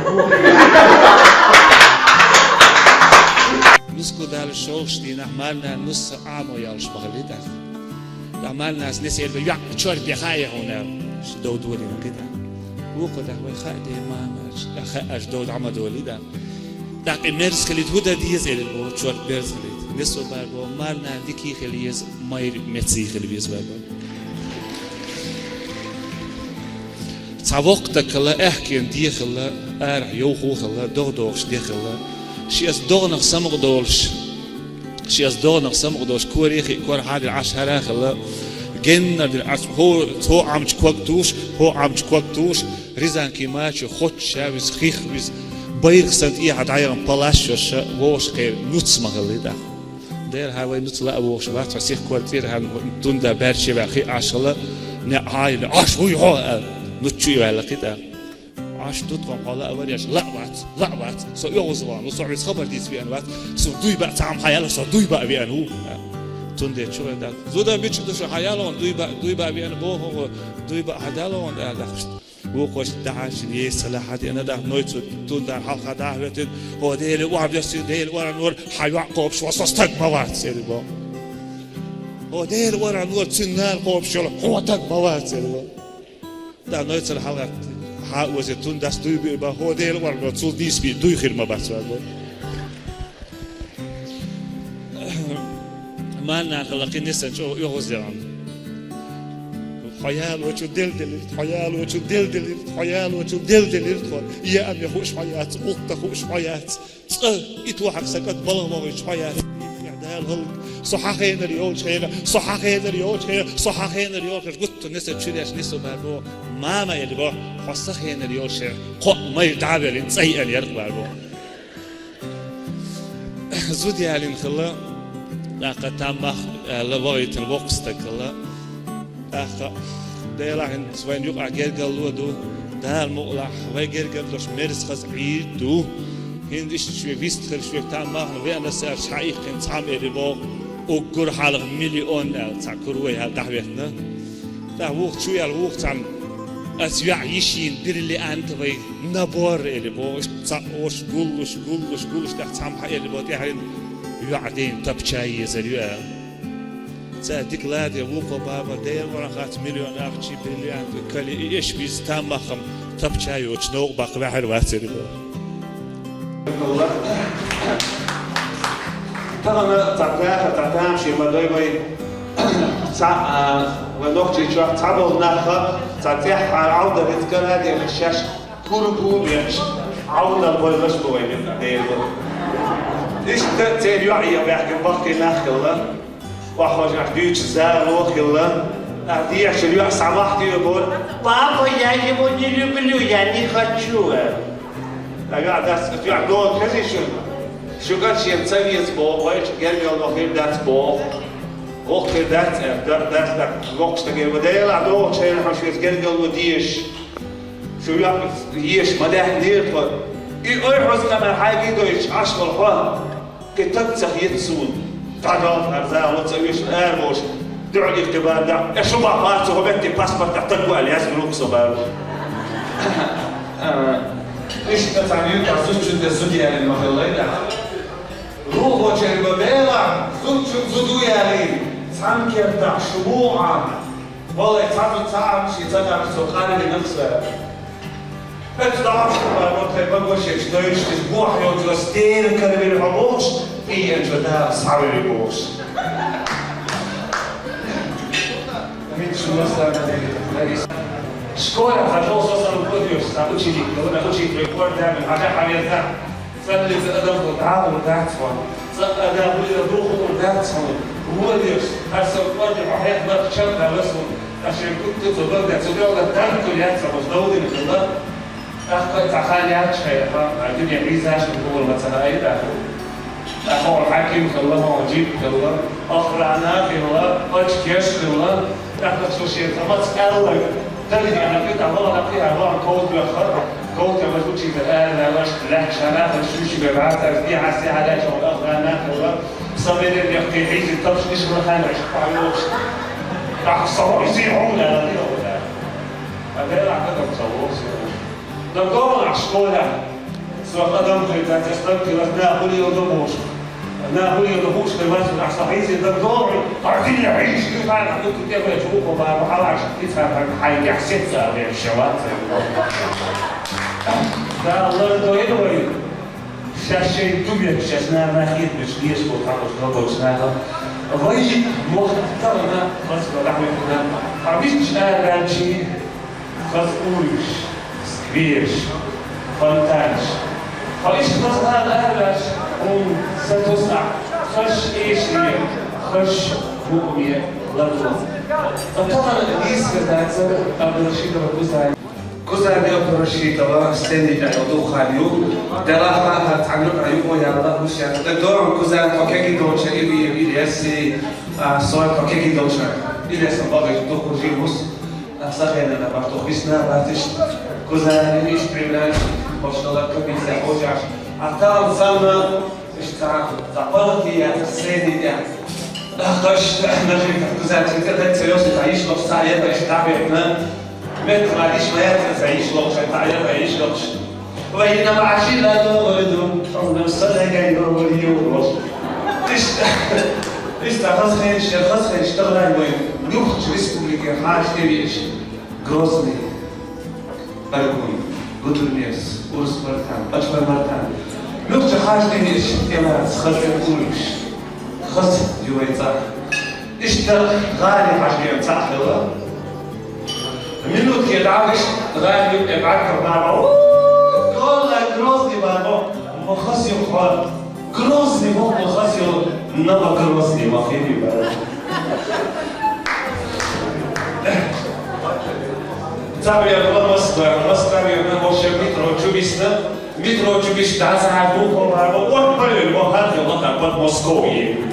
Нуску Дала шолгӀаш дийнахь марнана нус Ӏамо йолуш ма хилли тӀаккха. Ткъа марнас несер бе йоӀ чор бе хаа хьуна. Шу дов долийна кхидӀа. Вукху тӀаккха вай хаа де мамаш. ТӀаккха хаа аш дов дӀа ма долий да. ТӀаккха и мерза хилийта хӀу дан деза элира боху, чорт мерза хилийта. Несо бара боху, марнана дикий хила еза, майра меций хила веза бара боху. Цхьа воккха стаг хилла, аьхкенан де хилла, арахь йовхо хилла, догӀа догӀуш де хилла. Шеца догӀанах самукъа долуш, шеца догӀанах самукъа долуш, коре хиъ кор хьарира Ӏаш хӀара хилла, геннара дина Ӏаш, хӀо, хӀо Ӏамча ког туш, хӀо Ӏамча ког туш, Рязанкин мачо хоттуш ша виза, хих виза, байрах санна тӀехьа дӀаяхана палаш йоша, вовшах кхеран нуц ма хилла тӀаккха. Дера хьан вай нуц лаа вохуш вац, хьо сих кор цӀера хьан тунда баьрча ваьхи Ӏаш хилла, неӀ хьайна, Ӏаш вуй хьо, аьлла, нуц чу и ваьлла кхидӀа. Ӏаш ду тхо хьо лаа вареш, лаа вац, лаа вац, со оьгӀаз ван, со хьуьца хабар дийца веана вац, со дуй баа цхьа хьаяла, со дуй баа веана ву. Цундела чу вай дац. Зуда бича ду шу хьаяла ван, дуй баа, дуй баа веана боху, дуй баа хьадала ван, аьлла дахаш. Вукхо дахьаш еш ца лаьхьа деана даха, нойцу тунда хьалха даха веттина, хӀо Дела ор дерсиг, Дела ора нора, хьан йоӀ кхобуш ван со стаг ма вац, цӀера бо. ХӀо Дела ора нора, цуьнан нана кхобуш йолу, хьо стаг ма вац, цӀера бо. Да, нойцара хьалгӀатта хьан оза тун дас дуй буьй бан, хӀо Дела ора нора, цул дийса бий дуй хир ма бац ван бо. Марнана хилла кхин ниссан чӀогӀа оьгӀаз яхана. Хьо ялочу делделира, хьо ялочу делделира, хьо ялочу делделира тхо. Е аме хууш хьо яц, гӀуллакх хууш хьо яц. Цкъа и тохьарг сан кӀант балха вахийтуш хьо яц. Дала хӀаллак, со хьан хенара йолчу хьера, со хьан хенара йолчу хьера, со хьан хенара йолчу хьера. Гуттар нисса чуьреш нисса бара бо. Мама, элира бо, хьо сан хенара йолчу хьера кхоъ майра дӀа а веллина, цӀа йиъна яра бара бо. Зуда ялийна хилла, тӀаккха таммах аьлла, вахийтина воккха стаг хилла. ТӀаккха Делахь хӀинца вайна юкъахь гергарло а ду, Дала мукъалахь, вай гергарлош мерза хаза Ӏийр ду. ХӀинца иштта шоьга вист хир, шоьга таммах а веана саьрча хьаиккхина цхьамма элира боху, уггар хьалха миллион аьлла, цхьа кура вай аьлла дӀахӀоьттина. ТӀаккха вукху чу яьлла, вукху цхьамма, аса йоӀ йиш йийна бриллиантовый набор элира боху, иштта цхьаъ волуш, гуллуш, гуллуш, гуллуш, тӀаккха цхьамма хьаэлира боху, тӀаьхьарна йоӀ дайна тапча езар ю аьлла. Цара дика ладе, вукхо баба, Делан варан хац миллион ахчий, бриллиант, кали, и эш виза таммахам тапча йоцуш новкъа баккха ваьхьар вацара бо. Тахана цхьа таха, цхьа тамашийна ма дой вай. Цхьа, а, вай нохчийчохь цхьаболу нахха, цхьа цӀеххьара Ӏовдал вицкара а деш, шаьш кура бу а беш, Ӏовдал боллаш бу вай меттан Дела. Иштта церан йоӀ а баьхкина баккхий нах хилла. Охьахожа ахь дуьйцуш зало а хилла, ахь дехачун йоӀ схьавахтийо боху: «Папа, я его не люблю, я не хочу», — аьлла. Ткъа йоӀ дас, йоӀ догӀу хезий шуна? Шу кӀант шена ца веза боху, вайша гергарло хир дац боху. Воккха дац, э, дар дац, так, воккхача стаге ва Дела, догӀуча хенахь шуьца гергарло дезаш, шу йоӀ езаш ма даьхнера тхо. И ойхьаза къамел хьайгий дойчу Ӏаш волу хьо, кхин таг ца хета суна. ДӀадолу хӀара зала, ца вешан ара волуш, дуьхьал иккхи бара даккха. Э, шу бахьа, цу хӀокху метте паспортехь таг ву аьлла, яздина ву-кх со бара. Иштта цхьана юьртахь зудчун тӀе зуда ялийна ма хиллай даккха. Рухочеран бан белахь, зудчун зуда ву ялийна, цхьана кертахь шу муха Ӏама? Валлай, цхьа зуда ца Ӏамчий ца даккха со къарвина ца. Оцу дӀахьош хӀума бара, тхайн магош еш дойуш, иза бохь йолчу стенан каравелла хьо бохуш, и енчу Дала схьавели бохуш. Школе хьажол со сан вуо деш, сан ученик, вуна учитель, вуо дами, хьажа хьавеза. Цаллица адам хӀу дӀагӀур дац хьуна. Цкъа адам вуйла духур дац хьуна. Вуо деш, хьан сан кӀорди хьо хьехнарх чам далла суна. Ткъа шен гуттар а цо бан дац, цу тӀехула танкур яц хьуна, довдина хилла. ТӀаккха цхьа хан яц шайна, а дуьне хьийзаш хӀума ма ца хаьа тӀаккха. ТӀаккха хьо хьаьким хилла, хьо джип хилла, охрана хилла, очкеш хилла. ТӀаккха цо шен тӀамаца аьлларг, дали деана хи тӀе вала хи хьа вала ковт вехха, ковт вехха учитель аьлла, аьлла, лаьтташ хьана, шуьшига бӀаьргаш дехьа сехьа лаьтташ хьо охрана хилла. Сан бере бехке хьийзина тапш нишван хьаьна, иштта хьа йолуш. ТӀаккха со хьо изий хьуна аьлла, хьо да. А дела хьа ца воху. Дан догӀу ахь школехь. Со адам хир дац, ас таг хир ас, нах гулъелла ду бохуш. Нах гулъелла ду хууш хир вац, ахь со хьийзина дан догӀу, хьо дилла хьийзаш хир вац, ахь дукха тӀе ваьлча вукхо бара, хьалаш, и цхьа таг хьайн тӀехь сецца а веш, ша вац. Дала лардойла вай. Шаьш шайн ту бетташ, шаьш нана хеташ, леш болу хьакъаш долчу наха. Вай мохк талана, хаза дӀахӀоьттина. Хьан висташ араваьлчий, хаза уликаш, сквераш, фонтанаш. Хьо иштта хаза ала араваьлча, хьуна сатосахь, хаза эшаме, хаза букъаме ларло. Ткъа тахана нийса дацара, Абдурашидова Кузай. Кузай Абдурашидова сцени тӀехь дукха хан ю. Делахь а хӀара цхьана юкъа юкъо яла гуш яц. Даг догӀу, Кузай, тхо кегий долчу и, и, и лесси, а, со тхо кегий долчу и лесси бакъ дукха жимус. Аса хенана бахьтух висна бациш. Кузай, иштта Ӏимран, хошала кабица хьожаш. А тахана санна, иштта цхьа, цхьа палати яц сцени тӀехь. Дахкаш, нажи, Кузай, цхьа тӀе ца йосу, цхьа йиш лохуш, цхьа яха, иштта дӀабехна. Меттахъа диш ма яц аса йиш лохуш, тӀаьхьа яха йиш лохуш. Вайна машина догӀурду, хьуна садагай догӀур ю. Иштта, иштта хаза хенаш, я хаза хенаш, тахлай вай, Нохчийн республике хьаша тӀевеаш. Грозный, Аргун, Гудермес, Урус-Мартан, Пачмар-Мартан. Нохчийн хьаша тӀевеаш, тӀелаца, хаза уликаш. Хаза ю вай цӀа. Иштта гӀали хьажа вен цхьаъ хилла. Минутке дӀа виш гӀали юкъе бӀаьргах бара. У, Коля, Грозный бара. Ма хаза ю хьо. Грозный ву, ма хаза ю. Нова Грозный ма хили бара. Цхьаъ веана Москва, Москва веана вовшех метро чу висна. Метро чу виш дӀа ца хьаьрбу, хӀума бара, вот, блин, вот, хьан хила, как под Москвой.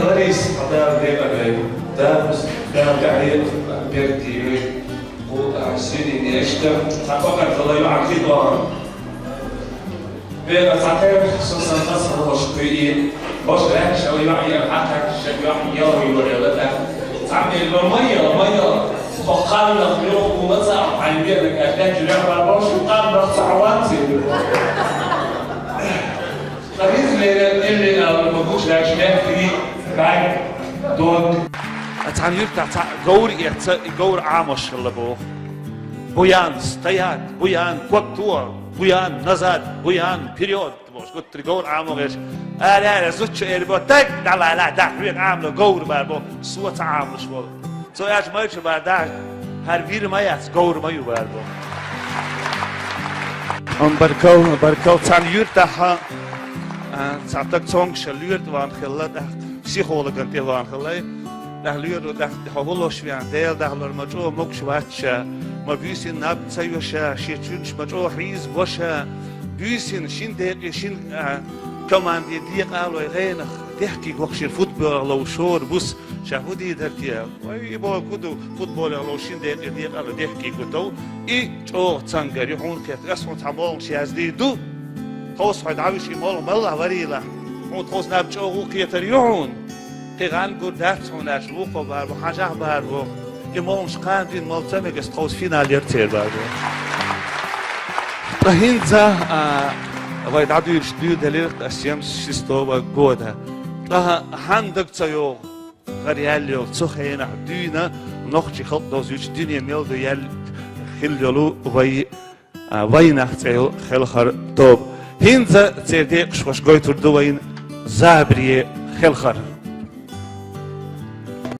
Лариса, хьан Дала декъа вай. Дала, Дала тӀаьхье беркате вай. Кху а сирийна иштта, цхьа бакъ хила ю ахь хи догӀу. Вера цхьа тера, со сан хаза хӀумаш кхуьий, баша лаьтташ йоӀ яра хьакхаьчча, йоӀ яла йора яла тӀаккха. Цхьа мел ма яла, ма яла. Со кхарнах йоху ма ца ахьа хьайн бена кӀаьртачу рехбар баша, кхарнах ца хьаван ца йора. Ткъа иза леррина иллина ала ма гучудаьлча мехкарий, бӀаьрг, дог. Цхьана юьртахь цхьаъ говр эцна, и говр Ӏамош хилла боху. Буян, стоять, буян, ког тоху, буян, назад, буян, вперёд. Бохуш, гуттар говр Ӏамо гӀерш. Ара, ара, зудчо эр бо, даг, дала, ла, да, хьоьга Ӏамало говр бара бо, со ца Ӏамалуш волу. Цо аьлча, майчу бара, да, хӀара вир ма яц, говр ма ю бара бо. Ам баркал, баркал, цхьана юьртахь, а, цхьа таг цомгуш лоьртӀа ван хилла, тӀаккха психологан тӀе ван хилла. ТӀаккха лоьро, тӀаккха хьо хӀун лош веана, Делан дахлар ма чӀогӀа могуш вац ша, ма буьйсина наб ца йо ша, шен чуьнаш ма чӀогӀа хьийзабо ша, буьйсина шин декъе, шин, а, команде декъалой гӀенах, дехкий гохшир футбол ловшор бус, ша хӀу дийдар те? Вай, и боху ду, футбол ловшин декъе декъала дехкий гутов, и чӀогӀа цангар ю хьуна кхет. Ас хьуна цхьа молгӀаш яздий ду, тховс хьо дӀавиш и молгӀа малла варийла. Хьуна тховс наб чӀогӀа кхетар ю хьуна. Кхи гӀан гур дац хьуна аш вукхо бар бу, хьажахь бар бу. И молгӀаш кхандин мал ца мегас тховс финал яр цер бар бу. Ткъа хӀинца, а, вай дӀадуьйраш дуьйр далира ас семьдесят шестого года. Ткъа хьан даг ца йогӀу, гӀар ял йолу цу хенахь дуьйна нохчий халкъ дозуьйтуш дуьне мел ду ял хилла йолу вай, а, вайнах цӀе йолу хелхар тоба. ХӀинца церан декъашхоша гойтур ду вайна забаре хелхар.